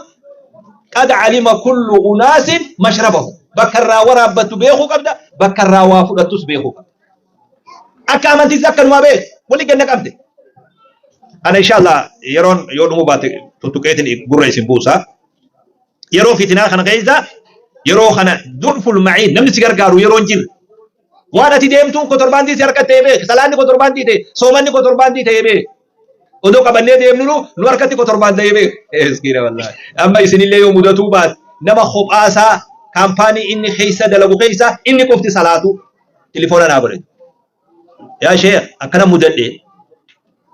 qad alima kullu unaasin mashrabahu. Bakka irraa waraabbattu beekuu qabda, bakka irraa waa fudhattus beekuu qabda. Akka amantiis akkanumaa beek wali ganna qabde. Ana inshallah yeroon yoo dhumuu baate tuttuqeetiin gurra isin buusa. Yeroo fitinaa kana keessa yeroo kana durful ma'iin namni si gargaaru yeroo hin jirre. Waan ati deemtuun kotorbaandii si harka ta'e beek. Salaanni kotorbaandii ta'e, soomanni kotorbaandii ta'e beek. Odoo qabannee deemnu nu harkatti kotorbaan ta'e beek. Miskiina wallaahi. Amma isinillee yoo mudatuu baate nama kophaasaa kaampaanii inni keessa dalagu keessa inni qofti salaatu tilifoona naa godhe. Yaa sheekh akkana mudadhe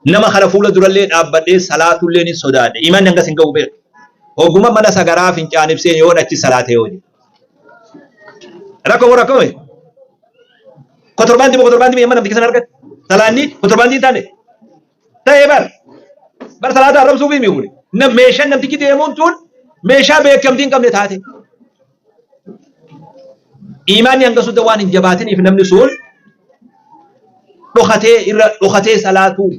nama kana fuula durallee dhaabbadhee salaatullee ni sodaadhe. Imanni hangas hin ga'u beek. Hogguma mana sagaraa fincaan ibseen yoon achi salaate yoo jedhe. Rakkoo moo rakkoo miti? Kotorbaandii moo kotorbaandii mee amma namticha sana argate? Salaanni kotorbaandii hin taane. Ta'ee bar. Bar salaata arrabsuuf himi kuni. Meeshaan namtichi deemuun tun meeshaa beekamtii hin qabne taate. Iimaanni hanga sudda waan hin jabaatiniif namni sun dhokatee irra dhokatee salaatuu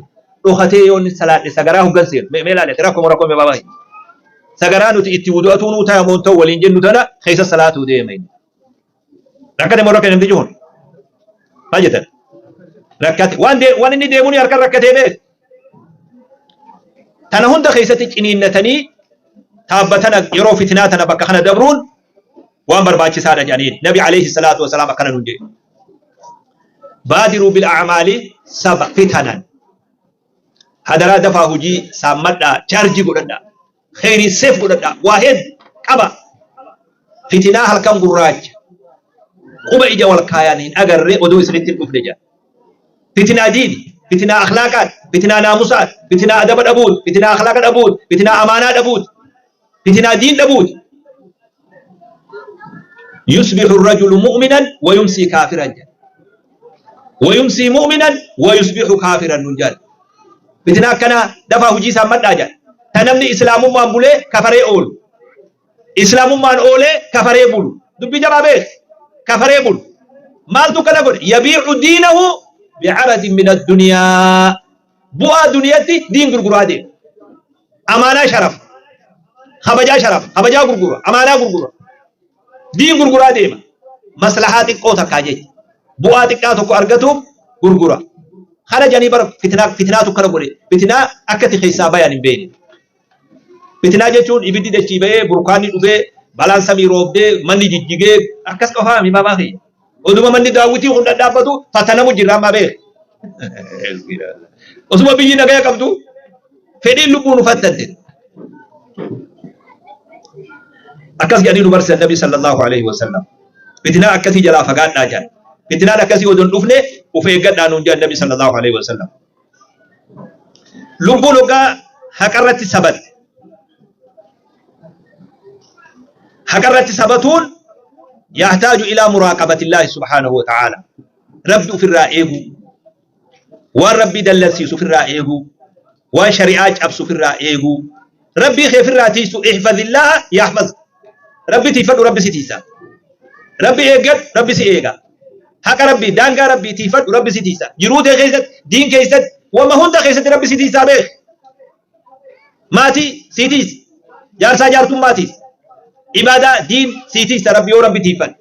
dhokatee yoo inni salaadhe sagaraa hoggan seenu. Mee ilaali rakkoo moo rakkoo mee baabaa. Sagaraa nuti itti wudu'atuu nuu ta'a moo ta'u waliin jennu tana keessa salaatuu deema inni. Rakkate moo rakkate namtichi kun? Maal jettan? Rakkate. Waan waan inni deemuun harkaan rakkatee beek. Tana hunda keessatti ciniinnatanii taabbatana yeroo fitinaa tana bakka kana dabruun waan barbaachisaadha jedhaniin. Nabi alayhi salaatu wasalaam akkana nuun jedhe. Baadiruu bil a'maali saba fitanan. Hadaraa dafaa hojii saammadhaa, chaarjii godhadhaa, kheyrii seef godhadhaa, waa heddu qaba. Fitinaa halkan gurraacha quba ija wal kaayan hin agarre odoo isinitti hin dhufne jedha. Fitinaa diini, fitinaa akhlaaqaat, fitinaa naamusaat, fitinaa adaba dhabuut, fitinaa akhlaaqa dhabuut, fitinaa amaanaa dhabuut, fitinaa diin dhabuut. Yusbihu rajulu mu'minan wa yumsii kaafiran jedha. Wa yumsii mu'minan wa yusbihu kaafiran nun jedha. Fitinaa akkanaa dafaa hojii isaan madhaa jedha. Ta namni islaamummaan bulee kafaree oolu. Islaamummaan oolee kafaree bulu. Dubbii jabaa beek. Kafaree bulu. Maaltu kana godhe? Yabiicu diinahu bi'aradin min addunyaa. Bu'aa duniyatti diin gurguraa deema. Amaanaa sharafa. Kabajaa sharafa. Kabajaa gurgura. Amaanaa gurgura. Diin gurguraa deema. Maslahaa xiqqoo takkaa jecha. Bu'aa xiqqaa tokko argatuuf gurgura. Kana jedhanii bara fitinaa fitinaatu kana godhe. Fitinaa akka itti keessaa bayan hin beekne. Fitinaa jechuun ibiddi dachii ba'ee burkaanni dhufee balaan samii roobdee manni jijjigee akkas qofaa mi baabaa kiyya. Oduma manni daawwitii kun dhadhaabbatu fatanamu jirra ammaa beek. Osuma biyyi nagaya qabdu fedhiin lubbuu nu fattante. Akkas jedhanii nu barsiisan Nabi sallallahu alaihi wasallam. Fitinaa akkasii jalaa fagaadhaa jedhan. Fitinaan akkasii odoo hin dhufne of eeggadhaa nuun jedhan Nabi sallallahu alaihi wasallam. Lubbuun hoggaa haqarratti sabatte. Haqarratti sabatuun yahtaaju ilaa muraaqabatillaahi subhaanahu wa ta'aala. Rabbi ofirraa eeguu. Waan Rabbii dallansiisu ofirraa eeguu. Waan shari'aa cabsu ofirraa eeguu. Rabbii kee ofirraa tiisu ihfazillaaha yahfaz. Rabbi tiifadhu Rabbi si tiisa. Rabbi eeggadhu Rabbi si eega. Haqa Rabbii daangaa Rabbii tiifadhu Rabbi si tiisa. Jiruu tee keessatti diin keessatti wama hunda keessatti Rabbi si tiisaa beek. Maatii sii tiisa. Jaarsaa jaartummaa tiisa. Ibaadaa diin sii tiisa Rabbi yoo Rabbi tiifadhe.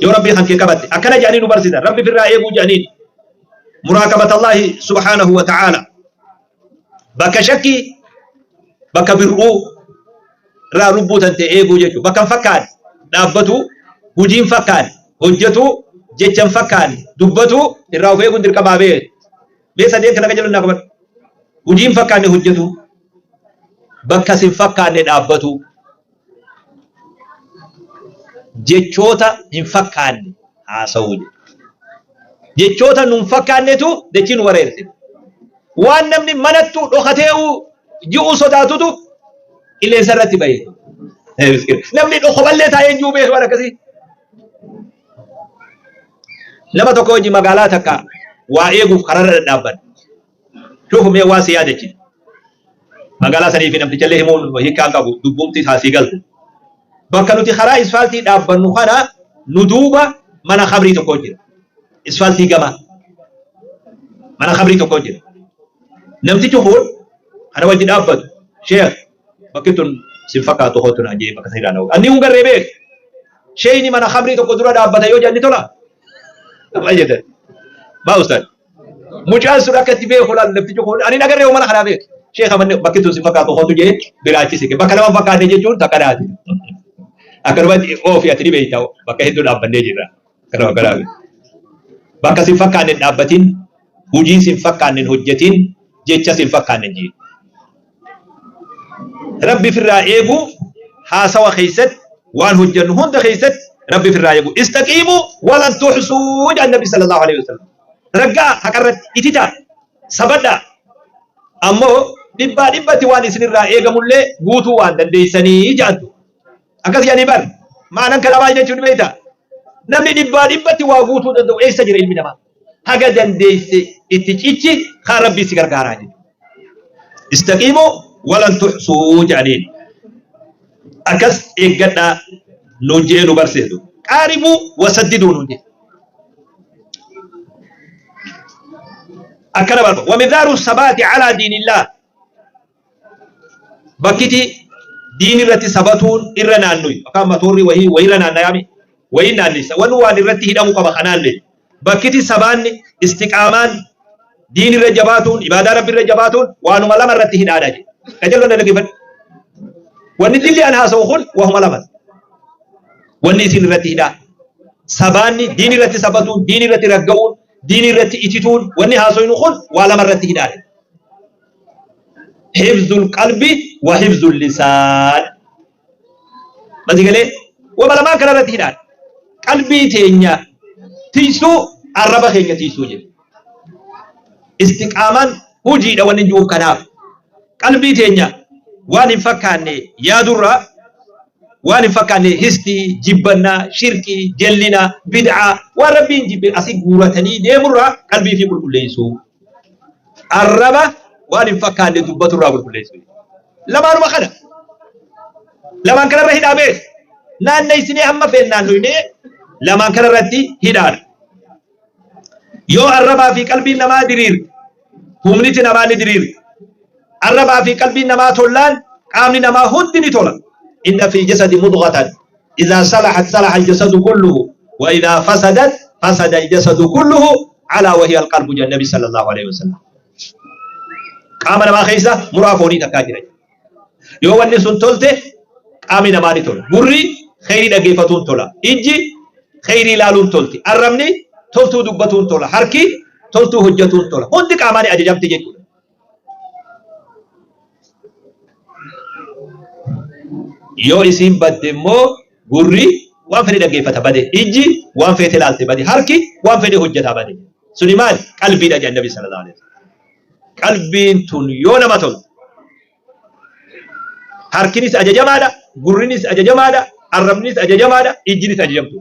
Yoo Rabbii kan kee qabatte akkana jedhanii nu barsiisan Rabbi firraa eeguu jedhaniin. Muraaqabatallaahi subhaanahu wa ta'aala. Bakka shakkii bakka bir'uu irraa lubbuu tante eeguu jechuudha. Bakka hin fakkaanne dhaabbatu, hojii hin fakkaanne hojjetu, jecha hin fakkaanne dubbatu irraa of eeguun dirqamaa bee. Mee sadeen kana qajeeluu naa qabadhu. Hojii hin fakkaanne hojjetu, bakka hin fakkaanne dhaabbatu, jechoota hin fakkaanne haasa'uu jechuudha. Jechoota nu hin fakkaannetu dachii nu wareerse. Waan namni manattu dhokatee ji'uu sodaatutu qilleensa irratti bahe. Namni dhokoballee taa'ee hin jiru beeku waan akkasii. Nama tokko hojii magaalaa takka Waa eeguuf kararra dhadhaabbanna. Shuufu mee waa si yaadachiisa. Magaalaa sanii fi namtichallee himuun hiikkaan qabu dubbumti isaa sii galtu. Bakka nuti karaa isfaaltii dhaabbannu kana nu duuba mana khamrii tokko jira. Isfaaltii gama mana khamrii tokko jira. Namtichi kun kana wajji dhaabbatu sheekh bakki tun sin fakkaatu kootu naan jee bakka sanii dhaabu. Anni hun garree beek. Sheeyni mana khamrii tokko dura dhaabbata yoo jedhan ni tola. Maal jettan? Maa ustaad? Mucaan sun akka itti beeku laal namtichi kun ani nagarree mana kanaa beeku. Sheekha manni bakki tun si fakkaatu kootu jee biraachise. Bakka nama hin fakkaanne jechuun takka naati. Akkanumatti oofi ati ni beekta bakka hedduu dhaabbannee jirra. Kanuma kanaaf. Bakka si hin fakkaanne hin dhaabbatin, hojii si hin fakkaanne hin hojjetin, jecha si hin fakkaanne hin jiin. Rabbi firraa eeguu haasawa keessatti waan hojjennu hunda keessatti Rabbi firraa eeguu. Istaqiimu walan tuhsuu jedhan Nabi sallallahu alaihi wasallam. Raggaa haqarratti ititaa sabadhaa ammoo dhibbaa dhibbatti waan isinirraa eegamullee guutuu waan dandeessanii jedhantu. Akkas jedhanii bar maanan kana maal jechuun beektaa? Namni dhibbaa dhibbatti waa guutuu danda'u eessa jira ilmi namaa? Haga dandeesse itti cichi kaan rabbii si gargaaraa jechuudha. Istaqiimu walan tuhsuu jedhaniin. Akkas eeggadhaa nuun jedhee nu barsiisu. Qaaribuu wasaddiduu nuun jedhe. Akkana barba. Wamidaaru sabaati alaa diinillah. Bakkiti diin irratti sabatuun irra naannoy yookaan matoorri wahii wayirra naannayaami wayii naannessa wanni waan irratti hidhamu qaba kanaanne bakkiti sabaanni istiqaamaan diin irra jabaatuun ibaadaa rabbi irra jabaatuun waanuma lama irratti hidhaadha jedhe qajeelloon dhaggeeffadhu wanni dilli an haasa'u kun wahuma lama wanni isin irratti hidhaa sabaanni diin irratti sabatuun diin irratti ragga'uun diin irratti itituun wanni haasoynu kun waa lama irratti hidhaadha. Hifzul qalbi wa hifzul lisaan. Masi galee wama lamaan kana irratti hidhaan. Qalbii teenya tiysuu arraba keenya tiysuu jedhe. Istiqaamaan hojiidha wanni jiruuf kanaaf. Qalbii teenya waan hin fakkaanne yaadurraa waan hin fakkaanne histii, jibbannaa, shirkii, jallina, bid'aa waan rabbiin jibbe asii guuratanii deemurraa qalbii fi qulqulleessuu. Arraba waan hin fakkaanne dubbatu irraa qulqulleessu. Lamaanuma kana. Lamaan kanarra hidhaa beek. Naanneessinee hamma feen naannoynee lamaan kanarratti hidhaadha. Yoo arrabaa fi qalbiin namaa diriirte, humniti namaa ni diriirti. Arrabaa fi qalbiin namaa tollaan qaamni namaa hundi ni tola. Inna fi jasadi mudghatan idhaa salahat salaha al-jasadu kulluhu wa idhaa fasadat fasada al-jasadu kulluhu alaa wa hiya al-qalbu jedhan Nabi sallallahu alaihi wasallam. Qaama namaa keessa muraa foonii takkaa jira. Yoo wanni sun tolte qaamni namaa ni tola. Gurri kheyrii dhaggeeffatuun tola. Ijji kheyrii ilaaluun tolti. Arrabni toltuu dubbatuun tola. Harki toltuu hojjetuun tola. Hundi qaamaa ni ajajamti jechuudha. Yoo isiin badde immoo gurri waan fedhe dhaggeeffata bade, ijji waan feete ilaalte bade, harki waan fedhe hojjeta bade. Suni maali? Qalbiidha jedhan Nabi sallallahu alaihi wasallam. Qalbiin tun yoo nama tolte harkinis ajajamaadha, gurrinis ajajamaadha, arrabnis ajajamaadha, ijjinis ajajamtu.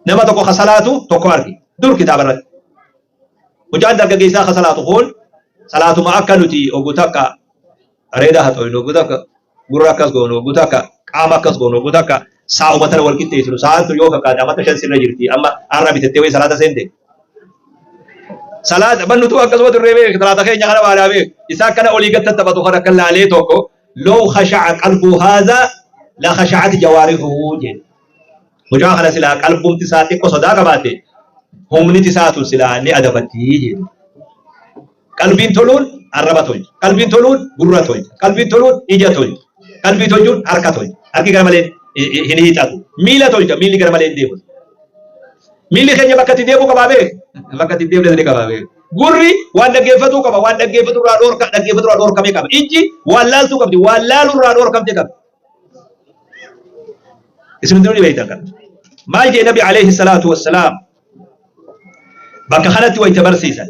Nama tokko ka salaatu tokko arge dur kitaaba irratti. Mucaan dargaggeessaa ka salaatu kun salaatuma akka nuti oggu takka areeda haxooynu oggu takka gurra akkas goonu oggu takka qaama akkas goonu oggu takka saa'uma tana wal qixxeessinu sa'aan tun yoo fakkaate amata 5 sirra jirti amma har'a bitattee wayii salaata seente. Salaata bannutu akkasuma turree beek salaata keenya kana baanaa beek isaa akkana olii gad tattaphatu kan akka laalee tokko low khasha'a qalbu haadha la khasha'at jawaarihuhu jedhe. Mucaa kana silaa qalbumti isaa xiqqo sodaa qabaate humniti isaa tun silaa ni adabatti jedhe. Qalbiin toluun arraba tolcha. Qalbiin toluun gurra tolcha. Qalbiin toluun ija tolcha. Qalbii tolchuun harka tolcha. Harki gara malee hin hiixatu. Miila tolcha. Miilli gara malee hin deemu. Miilli keenya bakka itti deemu qabaa beek. Bakka itti deemne ni qabaa beek. Gurri waan dhaggeeffatuu qaba. Waan dhaggeeffatu irraa dhorka dhaggeeffatu irraa dhorkamee qaba. Ijji waan laaltuu qabdi. Waan laalu irraa dhorkamte qabdi. Isin hundinuu ni beektan kana. Maal jee Nabi alayhi salaatu wassalaam bakka kanatti wayita barsiisan.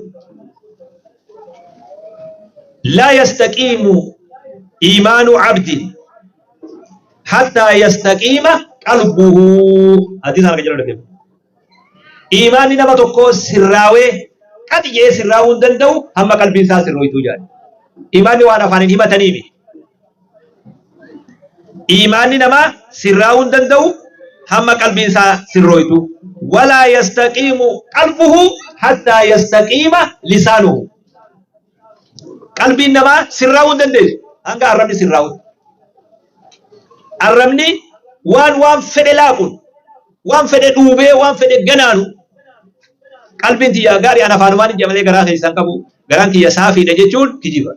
Laa yastaqiimu iimaanu abdin hattaa yastaqiima qalbuhu. Hadiisa kana jedhu dhaggeeffadhu. Iimaanni nama tokkoo sirraawee qaxi jedhee sirraawuu hin danda'u hamma qalbiin isaa sirrooytuu jedhan. Iimaanni waan afaaniin himatanii miti. Iimaanni namaa sirraawuu hin danda'u hamma qalbiin isaa sirrooytu. Walaa yastaqiimu qalbuhu hattaa yastaqiima lisaanuhu. Qalbiin namaa sirraawuu hin dandeessu hanga arrabni sirraawutti. Arrabni waan waan fedhe laaquun, waan fedhe dhuubee, waan fedhe ganaanu qalbiin tiyya gaarii an afaanumaan ija malee garaa keessaan qabu garaan kiyya saafiidha jechuun kijiba.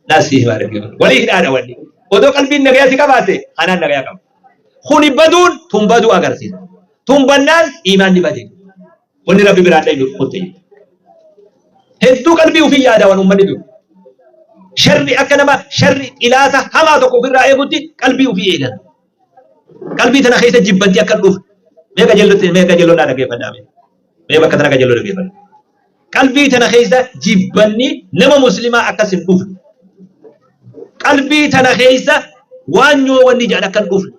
Naasii himaa dhaggeeffadhu. Walii hidhaadha wanni. Odoo qalbiin nagayaa si qabaatte kanaan nagayaa qaba. Kuni baduun tun baduu agarsiisa. Tun bannaan iimaanni bade. Wanni Rabbi biraan dhaynu kutte. Hedduu qalbii ofii yaada waan uummanni dur. Sharri akka nama sharri xilaata hamaa tokko ofirraa eegutti qalbii ofii eegan. Qalbii tana keessa jibbanti akka hin dhufne. Mee qajeellotti mee qajeelloo naa dhaggeeffadhaa mee. Mee bakka tana qajeelloo dhaggeeffadha. Qalbii tana keessa jibbanni nama muslimaa akkas hin dhufne. Qalbii tana keessa waan nyoo wanni jedhan akka hin dhufne.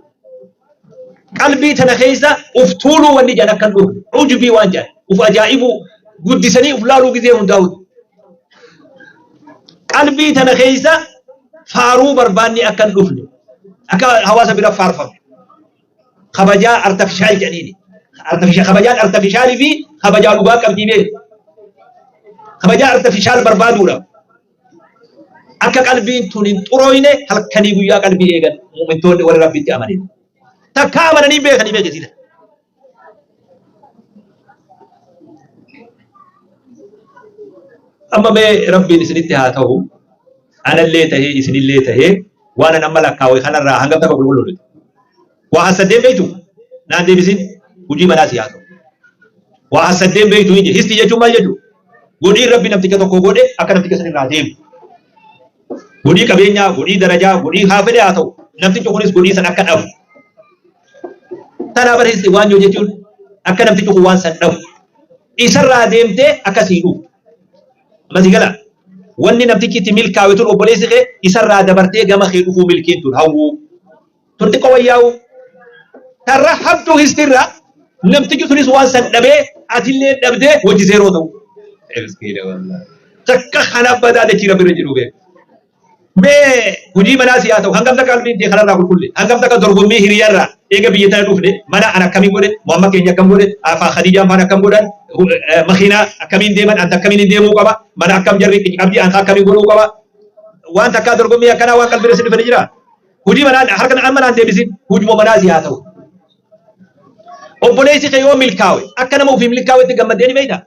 Qalbii tana keessa uf tuuluu wanni jedhan akka hin dhufne. Ujbii waan jedhan. Uf ajaa'ibuu guddisanii uf laaluu gizee hundaa'u. Qalbii tana keessa faaruu barbaanni akka hin dhufne. Akka hawaasa bira faarfamu. Kabajaa artafishaal jedhaniini. Artafishaal kabajaan artafishaalii fi kabajaa dhugaa qabdii beeku. Kabajaa artafishaal barbaaduudha. Akka qalbiin tun hin xurooyne halkanii guyyaa qalbii eegan mu'mintoonni warri Rabbitti amanan. Takkaa amananii beekanii beekisiisa. Amma mee Rabbiin isinitti haa ta'u anallee tahee isinillee tahee waan an amma lakkaawe kanarraa hangam takka qulqulluudha. Waa hassaddeen beektu naan deebisin hojii manaa si haa ta'u. Waa hassaddeen beektu hin histi jechuun maal jechuu? Godhii Rabbi namticha tokko godhe akka namticha san irraa deemu. Godhii qabeenyaa, godhii darajaa, godhii haa fedhe haa ta'u. Namtichi kunis godhii san akka dhabu. Tanaa bara histi waan yoo jechuun akka namtichi kun waan san dhabu. Isarraa deemtee akka sii dhufu. Amma si gala. Wanni namtichi itti milkaawe tun obboleessi kee isarraa dabartee gama kee dhufuu milkiin tun hawwuu. Tun xiqqoo wayyaa'u. Tarra hamtuu histirra namtichi sunis waan san dhabee atillee dhabdee wajji zeeroo ta'u. Takka kana badaa dachii rabbi irra jiru beeku. Mee hojii manaa si haa ta'u hangam takka qalbiin tee kanarraa qulqulle hangam takka dorgommii hiriyarraa eega biyya tana dhufne mana an akkamiin godhe Muhammad keenya akkam godhe afaa Khadiijaan faan akkam godhan makiinaa akkamiin deeman anta akkamiin hin deemuu qaba mana akkam jarri qabdii an akkamiin godhuu qaba waan takkaa dorgommii akkanaa waan qalbii irra si dhufani jira. Hojii manaa harka amma naan deebisin hujuma manaa si haa ta'u. Obboleessi kee yoo milkaawe akka nama ofii milkaawetti gammaddee ni beekta.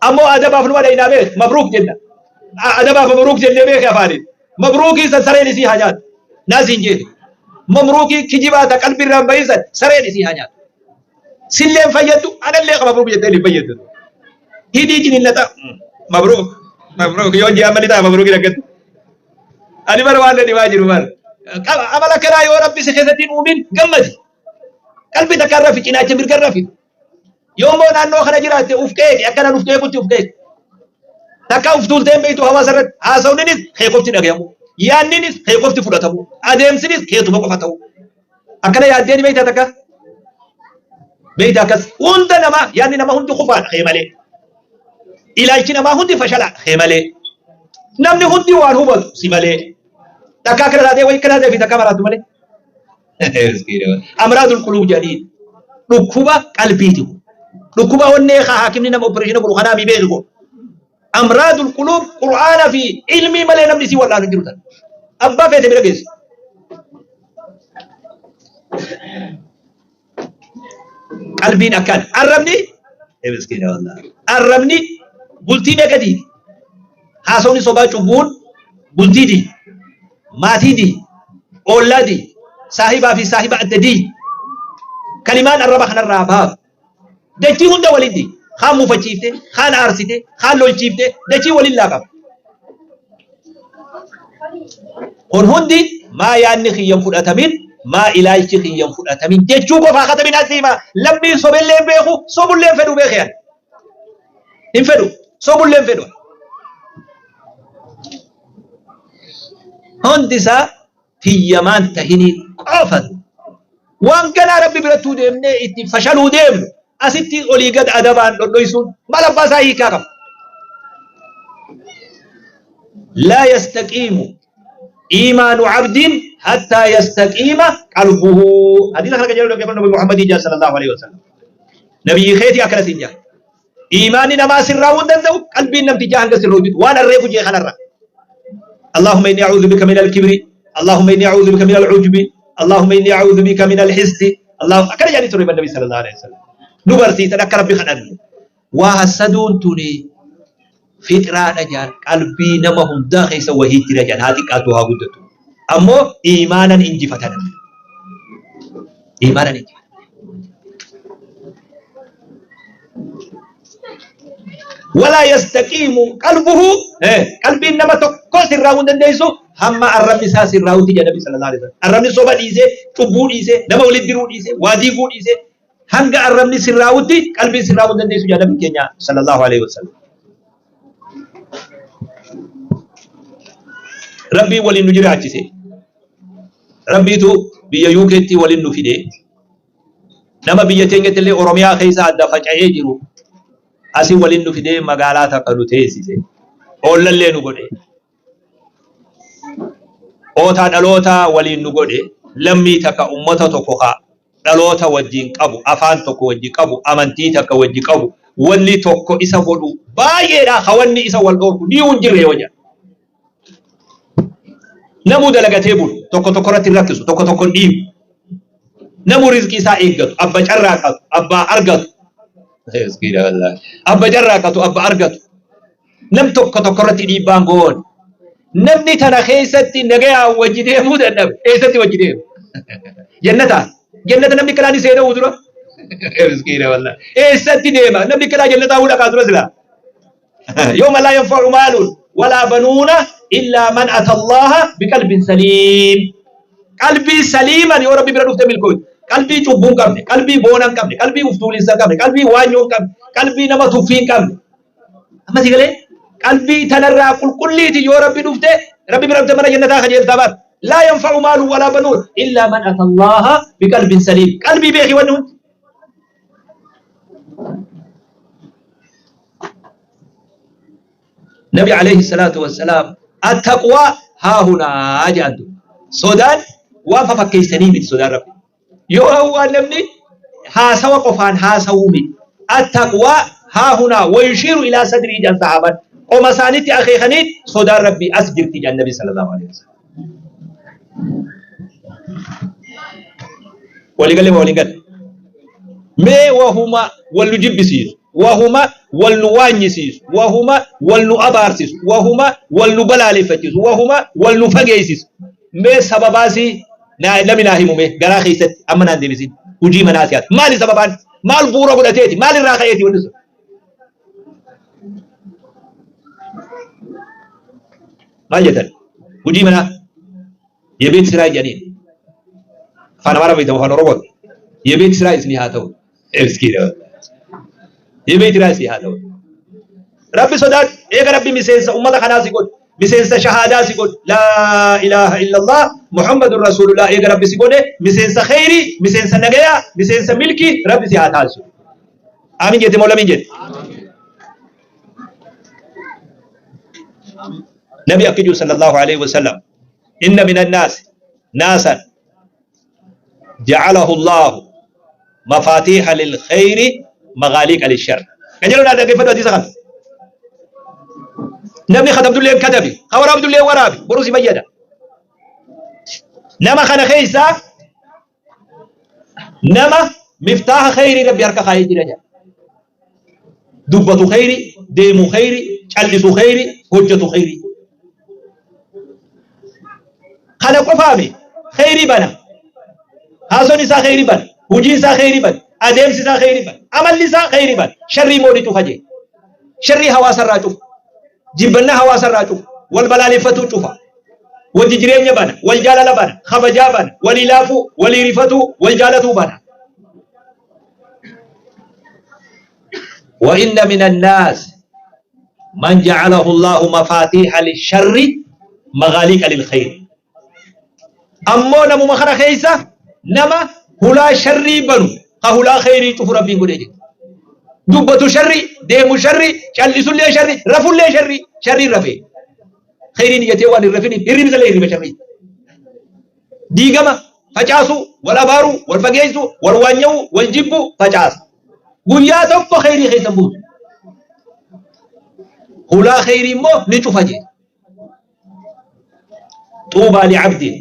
Ammoo adabaaf numa dhaynaa beek mabruuk jenna. Adabaaf mabruuk jennee beeke afaaniin. Mabruukii san sareen isii haa nyaatu. Naa siin jeete. Mamruukii kijibaa ta qalbii irraan bahin san sareen isii haa nyaatu. Sillee hin fayyaddu anallee ka mabruuk jettee hin fayyaddu. Hidhii ciniinnata mabruuk mabruuk yoo ji'a amma ni ta'a mabruuk hin argattu. Ani bara waan na dhibaa jiru bara. Amala akkanaa yoo rabbi si keessatti hin uumin gammadi. Qalbii takka irra fi cinaacha mirga irra fi. Yoo immoo naannoo kana jiraatte uf qeeqi akkanaan uf qeequtti uf qeeqi. Takka uf tuultee hin beektu hawaasa irratti haasawninis kee qofti dhagayamu. Yaanninis kee qofti fudhatamu. Adeemsinis keetuma qofa ta'u. Akkana yaaddee ni beektaa takka? Beektaa akkas hunda namaa yaadni nama hundi kufaadha kee malee. Ilaalchi namaa hundi fashalaadha kee malee. Namni hundi waan hubatu si malee. Takka akkana taatee wayii akkana taatee fi takka maraattu malee. Amraadul quluub jedhaniin dhukkuba qalbiiti kun. Dhukkuba onnee kaa haakimni nama opereeshina godhu kanaa mi beeku kun. Amraadul quluub qur'aana fi ilmii malee namni si wal'aanu hin jiru tan. Abbaa feete bira geessu. Qalbiin akkaan arrabni miskiina wallahi. Arrabni bultii meeqa diigi? Haasawni sobaa cubbuun bultii diigi. Maatii diigi. Oollaa diigi. Saahibaa fi saahiba adda diigi. Kalimaan arraba kanarraa baatu. Dachii hunda waliin diigi. Kaan mufachiifte, kaan aarsite, kaan lolchiifte, dachii waliin laaqama. Kun hundi maa yaadni kiyya hin fudhatamin, maa ilaalchi kiyya hin fudhatamin jechuu qofaa katabin asii himaa. Lammiin sobellee hin beeku, sobullee hin fedhu beeke ani. Hin fedhu, sobullee hin fedhu. Hundi isaa tiyyamaan tahinii qofatu. Waan ganaa Rabbi birattuu deemnee itti fashaluu deemnu. Asitti olii gad adabaan dhodhoysuun maal abbaa isaa hiikaa qaba? Laa yastaqiimu iimaanu abdiin hattaa yastaqiima qalbuhu. Hadiisa kana qajeeluu dhaggeeffadhu Nabi Muhammadii jaa sallallahu alaihi wasallam. Nabiyyi keetii akkana siin jaa. Iimaanni namaa sirraa'uu hin danda'u qalbiin namtichaa hanga sirrooytutti waan arreefu jee kanarra. Allahumma inni a'uudhu bika min al-kibri, Allahumma inni a'uudhu bika min al-ujbi, Allahumma inni a'uudhu bika min al-hisdi. Allah akkana jedhanii ture Nabi sallallahu alaihi wasallam. Nu barsiisan akka Rabbi kadhannu. Waa hassaduun tuni fixraadha jaan qalbii nama hundaa keessa wahii jira jaan haa xiqqaatu haa guddatu. Ammoo iimaanan injifatan. Iimaanan injifatan. Walaa yastaqiimu qalbuhu qalbiin nama tokko sirraa'uu hin dandeessu hamma arrabni isaa sirraa'utti jedha Nabi sallallahu alaihi wasallam. Arrabni soba dhiisee, cubbuu dhiisee, nama walitti diruu dhiisee, waa diiguu dhiisee hanga arrabni sirraa'utti qalbiin sirraa'uu hin dandeessu jedha Nabi keenya sallallahu alaihi wasallam. Rabbiin waliin nu jiraachise. Rabbiitu biyya UKtti waliin nu fide. Nama biyya teenyatti illee Oromiyaa keessa adda faca'ee jiru asii waliin nu fidee magaalaa takka nu teessise. Oollallee nu godhe. Ootaa dhalootaa waliin nu godhe. Lammii takka ummata tokko ka dhaloota wajjin qabu, afaan tokko wajjin qabu, amantii takka wajjin qabu, wanni tokko isa godhu baay'eedha. Ka wanni isa wal dhoorku ni hin jirre yoo jedhan. Namuu dalagatee bulu, tokko tokko irratti hin rakkisu, tokko tokko hin dhiibu. Namuu rizqii isaa eeggatu, abba carraaqatu, abbaa argatu. Miskiina wallaahi. Abba carraaqatu, abba argatu. Nam tokko tokko irratti dhiibbaan goone. Namni tana keessatti nagayaan wajji deemuu dadhabe. Eessatti wajji deema? Jannataan. Jannata namni kanaa ni seenuu dura. Miskiina wallaahi. Eessatti deema? Namni kanaa jannataa hudhaqaa dura silaa. Yawma laa yanfa'u maalun walaa banuuna illaa man ata Allaha biqalbin saliim. Qalbii saliiman yoo Rabbi bira dhufte milkooyte. Qalbii cubbuu hin qabne, qalbii boona hin qabne, qalbii uftuulinsa hin qabne, qalbii waanyoo hin qabne, qalbii nama tuffii hin qabne. Amma si galee qalbii tanarraa qulqulliiti yoo Rabbi dhufte Rabbi bira dhufte mana jannataa kajeeltaa baata. Laa yanfa'u maalun walaa banuun illaa man ata Allaha biqalbin saliim. Qalbii beeki wanni hundi. Nabi alayhi salaatu wassalaam attaqwaa haa hunaa jedhan ture. Sodaan waan fafakkeessanii miti sodaan Rabbi. Yoo waan namni haasawa qofaan haasawuu miti. Attaqwaa haa hunaa wayushiiru ilaa sadrii jedhan sahaaban. Qoma isaaniitti akeekanii sodaan Rabbii as jirti jedhan Nabi sallallahu alaihi wasallam. Walii galee waliin gale. Mee wahuma wal nu jibbisiisu, wahuma wal nu waanyisiisu, wahuma wal nu abaarsisu, wahuma wal nu balaaleffachiisu, wahuma wal nu fageessisu. Mee sababaasii naa nami naa himu mee garaa keessatti amma naan deebisin. Hujii manaa siyaasa. Maali sababaan? Maal bu'uura godhateeti? Maal irraa ka'eeti wanni sun? Maal jettan? Hujii manaa የቤት ስራ jedhaniin afaan Amaaraa fayyadamu afaan Oromooti. የቤት ስራ isinii haa ta'u. Miskiina የቤት ስራ isinii haa ta'u. Rabbi sodaadhu. Eega Rabbi miseensa ummata kanaa si godhe. Miseensa shahaadaa si godhe. Laa ilaaha illallah Muhammadun Rasuulullah eega Rabbi si godhe. Miseensa kheyrii, miseensa nagayaa, miseensa milkii Rabbi si haa taasisu. Aamin jette moo lamiin jette? Nabi akki jiru sallallahu alaihi wasallam inna minan naasi naasan ja'alahu Allahu mafaatiiha lil khayri maghaaliqa lishar. Kan jedhu naa dhaggeeffadhu hadiisa kana. Namni katabdullee katabi, ka waraabdullee waraabi, boruu si fayyada. Nama kana keessaa Nama miftaaha kheyrii Rabbi harka kaayee jira jedha. Dubbatu kheyri, deemu kheyri, cal'isu kheyri, hojjetu kheyri. Kana qofaami kheyrii bana. Haason isaa kheyrii bana. Hojiin isaa kheyrii bana. Adeemsi isaa kheyrii bana. Amalli isaa kheyrii bana. Sharrii moo ni cufa jee. Sharrii hawaasa irraa cufa. Jibbannaa hawaasa irraa cufa. Wal balaaleffatuu cufa. Wajji jireenya bana. Wal jaalala bana. Kabajaa bana. Walii laafuu, walii rifatuu, wal jaalatuu bana. Wa inna min annaas man ja'alahu Allahu mafaatiiha lisharri maghaaliqa lilkhayr. Ammoo namuma kana keessa nama hulaa sharrii banu ka hulaa khayrii cufu Rabbiin godhee jira. Dubbatu sharri, deemu sharri, callisullee sharri, rafullee sharri, sharriin rafee. Kheyriin iyyatee waan hin rafiniif hirribni isallee hirriba sharrii. Diigama, facaasuu, wal abaaruu, wal fageessuu, wal waanya'uu, wal jibbuu facaasa. Guyyaa tokko kheyrii keessa hin buusu. Hulaa kheyrii immoo ni cufa jedhe. Xuubaa li'abdin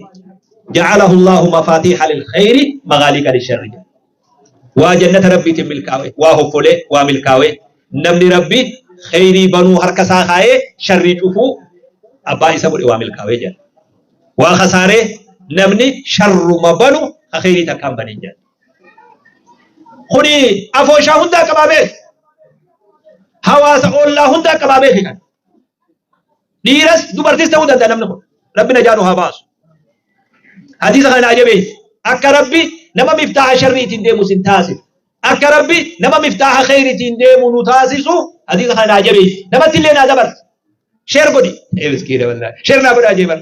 ja'alahu Allahu mafaatiiha lil khayri maghaaliqa lisharri jedhe. Waa jannata Rabbiitiin milkaawe, waa hoffolee, waa milkaawe. Namni Rabbi kheyrii banuu harka isaa kaayee sharrii cufuu abbaa isa godhe waa milkaawee jedha. Waa khasaaree namni sharruma banu ka kheyrii takkaan banin jedha. Kuni afooshaa hundaa qabaa beeki. Hawaasa ollaa hundaa qabaa beeki kan. Dhiiras dubartis ta'uu danda'a namni kun. Rabbi najaa nu haa baasu. Hadiisa kana naa jabeessi. Akka Rabbi nama miftaaha sharriitiin deemu sin taasisu. Akka Rabbi nama miftaaha kheyriitiin deemu nu taasisu hadiisa kana naa jabeessi. Namatti illee naa dabarsi. Sheer godhi. Ee miskiina wallahi. Sheer naa godhaa jee bar.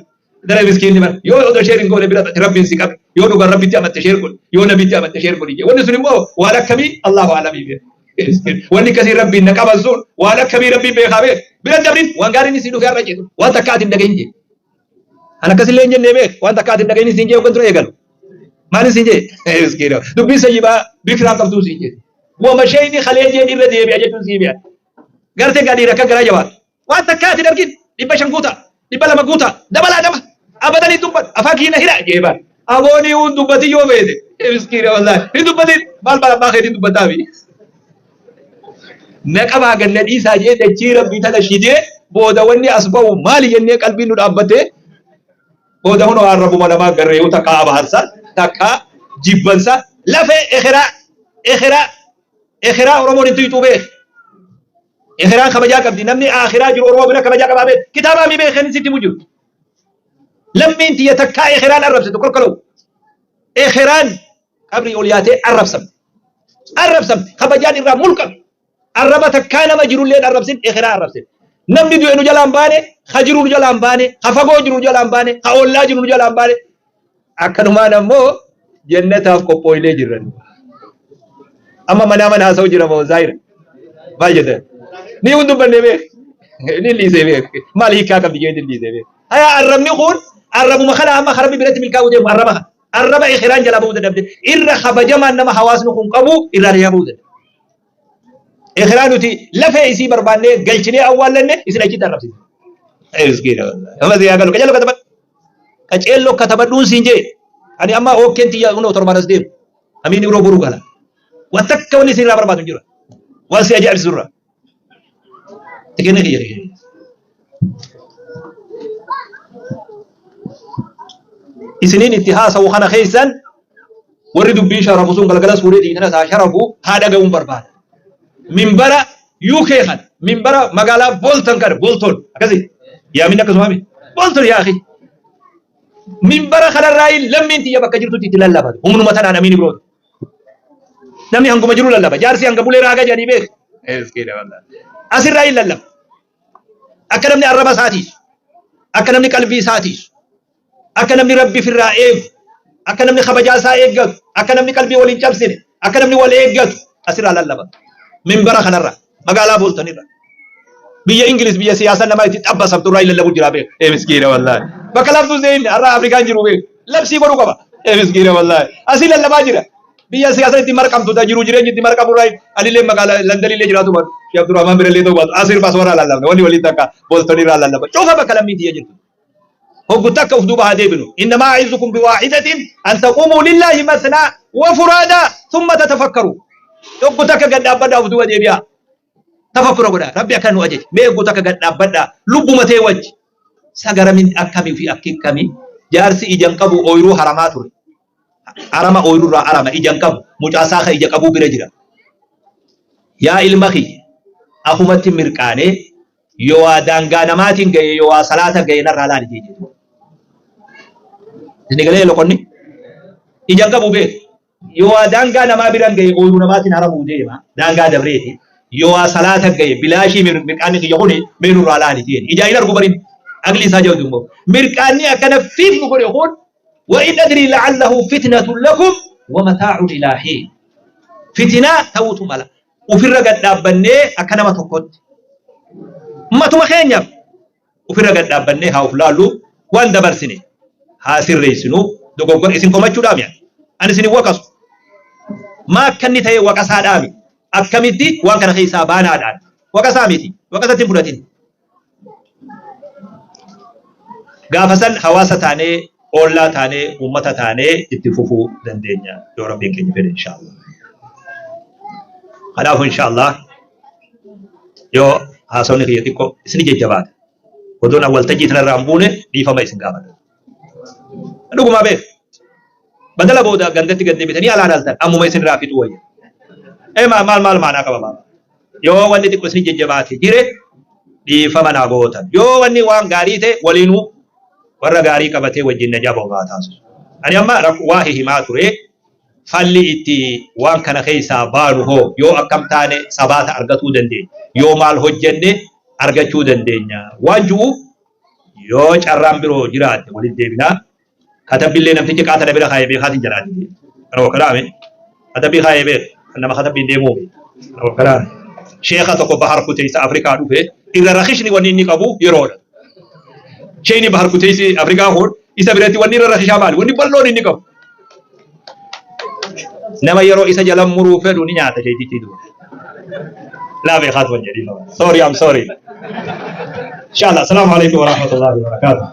Dara miskiinni bar. Yoo odoo sheer hin goone bira Rabbiin si qabe. Yoo dhugaan Rabbitti amatte sheer godhi. Yoo nabitti amatte sheer godhi jee. Wanni sun immoo waan akkamii Allahu alamii beeka. Wanni akkasii Rabbiin na qaban sun waan akkamii Rabbiin beekaa beeka. Bira dabrin waan gaariin si dhufee har'a jedhu. Waan takka ati hin dhagahin jee. An akkasillee hin jennee beek. Waan takka ati hin dhagahin siin jee hoggan dura eegalu. Maalin siin jee? Miskiina. Dubbiin sayyibaa bikiraan qabduu siin jee. Wama shayni kalee jeen irra deebi'a jechuun sii mi'a. Gartee gadi rakka garaa jabaatu. Waan takkaa ati hin argin 500 guutaa 200 guutaa dabalaa nama abadan hin dubbadhu afaan kiyya na hidha jee bar. Aboonii hin dubbatin yoo feete miskiina wallaahi hin dubbatin maal maal abbaa keetiin dubbataafi. Na qabaa gad na dhiisaa jee dachii rabbii tana shidee booda wanni as ba'u maali jennee qalbiin nu dhaabbatee booda hunoo arrabuma namaa garreeyu takkaa abaarsa takkaa jibbansa lafee ekeraa ekeraa ekeraa Oromoon hin tuyxuu beek. Ekeraan kabajaa qabdi. Namni akhiraa jiru Oromoo bira kabajaa qabaa beek. Kitaabaa mi beekeen sitti himu jiru. Lammiin tiyya takkaa ekeraan arrabsitu kolkolou. Ekeraan qabrii ol yaatee arrabsamte. Arrabsamte. Kabajaan irraa mulqame. Arraba takkaa nama jirullee arrabsin ekeraa arrabsin. Namni du'e nu jalaan baane, ka jiru nu jalaan baane, ka fagoo jiru nu jalaan baane, ka ollaa jiru nu jalaan baane. Akkanumaan ammoo jannataaf qophooynee jirra. Amma manaa mana haasa'u jira moo zaahira? Maal jettan? Ni hun dubbannee beek. Ni dhiisee beek. Maal hiikaa qabdi jee dhiisee beek. Haya arrabni kun arrabuma kana amma karabbi biratti milkaa'uu deemu arraba kana. Arraba ikiraan jalaa bahuu dadhabde. Irra kabajamaan nama hawaasni kun qabu irraa jalaa bahuu dadhabde. Ikiraa nuti lafee isii barbaannee galchinee awwaallanne isin achitti arrabsite. Miskiina wallahi. Amma si yaa galu qajeeloo katabadhu. Qaceelloo katabadhuun siin jee. Ani amma ookkeen tiyya kunoo torbaan as deemu. Amiin biroo boru gala. Waan takka wanni isin irraa barbaadu hin jiru. Waan si ajaa'ibsiisu irraa. Tikeenni kiyya kiyya. Isiniin itti haasawu kana keessan warri dubbii sharafu sun galgala suuree diinana isaa sharafu haa dhaga'uun barbaada. Minbara UK kana minbara magaalaa Bolton kana Bolton akkasi yaamin akkasuma mi Bolton yaa akhi minbara kanarraa lammiin tiyya bakka jirtutti itti lallabatu humnuma tanaan amiin ibroota. Namni hanguma jiru lallaba jaarsi hanga bulee raaga jedhanii beek. Asirraa hin lallaba. Akka namni arraba isaatiis akka namni qalbii isaatiis akka namni rabbi firraa eegu akka namni kabajaa isaa eeggatu akka namni qalbii wal hin cabsine akka namni wal eeggatu asirraa lallaba minbara kanarra magaalaa Booltanirra biyya Ingiliz biyya siyaasa namaa itti xabbasamtu irraa lallabu jira beek ee miskiina wallaahi bakka laaftuu seen har'a Afrikaan jiru beek labsii godhuu qaba ee miskiina wallaahi asii lallabaa jira biyya siyaasa itti marqamtu ta jiru jireenyi itti marqamu irraa anillee magaalaa Landanillee jiraatu baatu Sheekh Abdurrahmaan birallee ta'uu baatu asir baaswarraa lallabna wanni waliin takka Booltanirraa lallaba cufa bakka lammiin tiyya jirtu hoggu takka uf duuba haa deebinu innamaa a'izukum biwaahidatin an taquumuu lillaahi masnaa wa furaadaa thumma tatafakkaru hoggu takka gad dhaabbadhaa uf duuba deebi'aa tafakkura godhaa rabbi akka nu ajaje mee hoggu takka gad dhaabbadhaa lubbuma tee wajji sagaramin akkamii fi akkikkami jaarsi ijan qabu ooyruu haramaa ture arama ooyruu irraa arama ijan qabu mucaasaa ka ija qabuu bira jira yaa ilma kiyya akumatti mirqaanee Yoo waa daangaa namaatiin gahe yoo waa salaata gahe narraa laali jee jedhu. Isin galee loqonni ija hin qabu beeku. Yoo waa daangaa namaa biran gahe ooyiruu namaatiin haramuu deema daangaa dabreeti. Yoo waa salaata gahe bilaashii mirqaanni kiyya kuni mee nurraa laali jeen. Ijaa hin argu barin aqli isaa jabdu immoo. Mirqaanni akkana fiif nu godhe kun wa in adrii la'allahu fitnatun lakum wa mataa'un ilaa hiin. Fitinaa ta'uutu mala. Ofirra gad dhaabbannee akka nama tokkotti matuma keenyaaf ofirra gad dhaabbannee haa of laallu, waan dabarsine haa sirreessinu. Dogoggora isin komachuudhaami, ani isin hin waqasu. Maa akka inni ta'e waqasaadhaami, akkamitti waan kana keessaa baanaadhaan waqasaa miti, waqasatti hin fudhatin. Gaafa san hawaasa taanee, oollaa taanee, uummata taanee itti fufuu dandeenya yoo Rabbiin keenya fedhe, inshaallah. Kanaafuu inshaallah yoo haasawni kiyya xiqqoo isin jajjabaate, odoon an waltajjii tanarraa hin buune, dhiifama isin gaafadha. Dhugumaa beek. Badala booda gandatti gad deebitanii alaan altan ammuma isin irraa fixuu wayya. Ee, maal maal maal maanaa qaba maal? Yoo wanni xiqqoo isin jajjabaate jire, dhiifama naa gootan. Yoo wanni waan gaarii ta'e, waliinuu warra gaarii qabatee wajjin najaa bahu haa taasisu. Ani amma waa himaa ture, falli itti waan kana keessaa baanu hoo yoo akkam taane sabaata argatuu dandeenya? Yoo maal hojjenne argachuu dandeenya? Waan ji'u yoo carraan biroo jiraate walitti deebinaa. Katabbiillee namtichi qaata na bira kaayee beekaatiin jalaa dide. Kana wakkalaame. Katabbii kaayee beek. Kan nama katabbiin deemuu. Kana wakkalaame. Sheeka tokko Bahar Kuteessa Afrikaa dhufe irra rakishni wanni inni qabu yeroodha. Sheekni Bahar Kuteessi Afrikaa kun isa biratti wanni irra rakishaa maali? Wanni bal'oon inni qabu. Nama yeroo isa jala muruu fedhu ni nyaata sheekichi duuba. Laa beekaatu waan jedhii. Sorry, I'm sorry. Inshallah. Assalamu alaikum warahmatullahi wabarakatuh.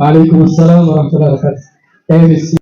Waalaikum assalam warahmatullahi wabarakatuh.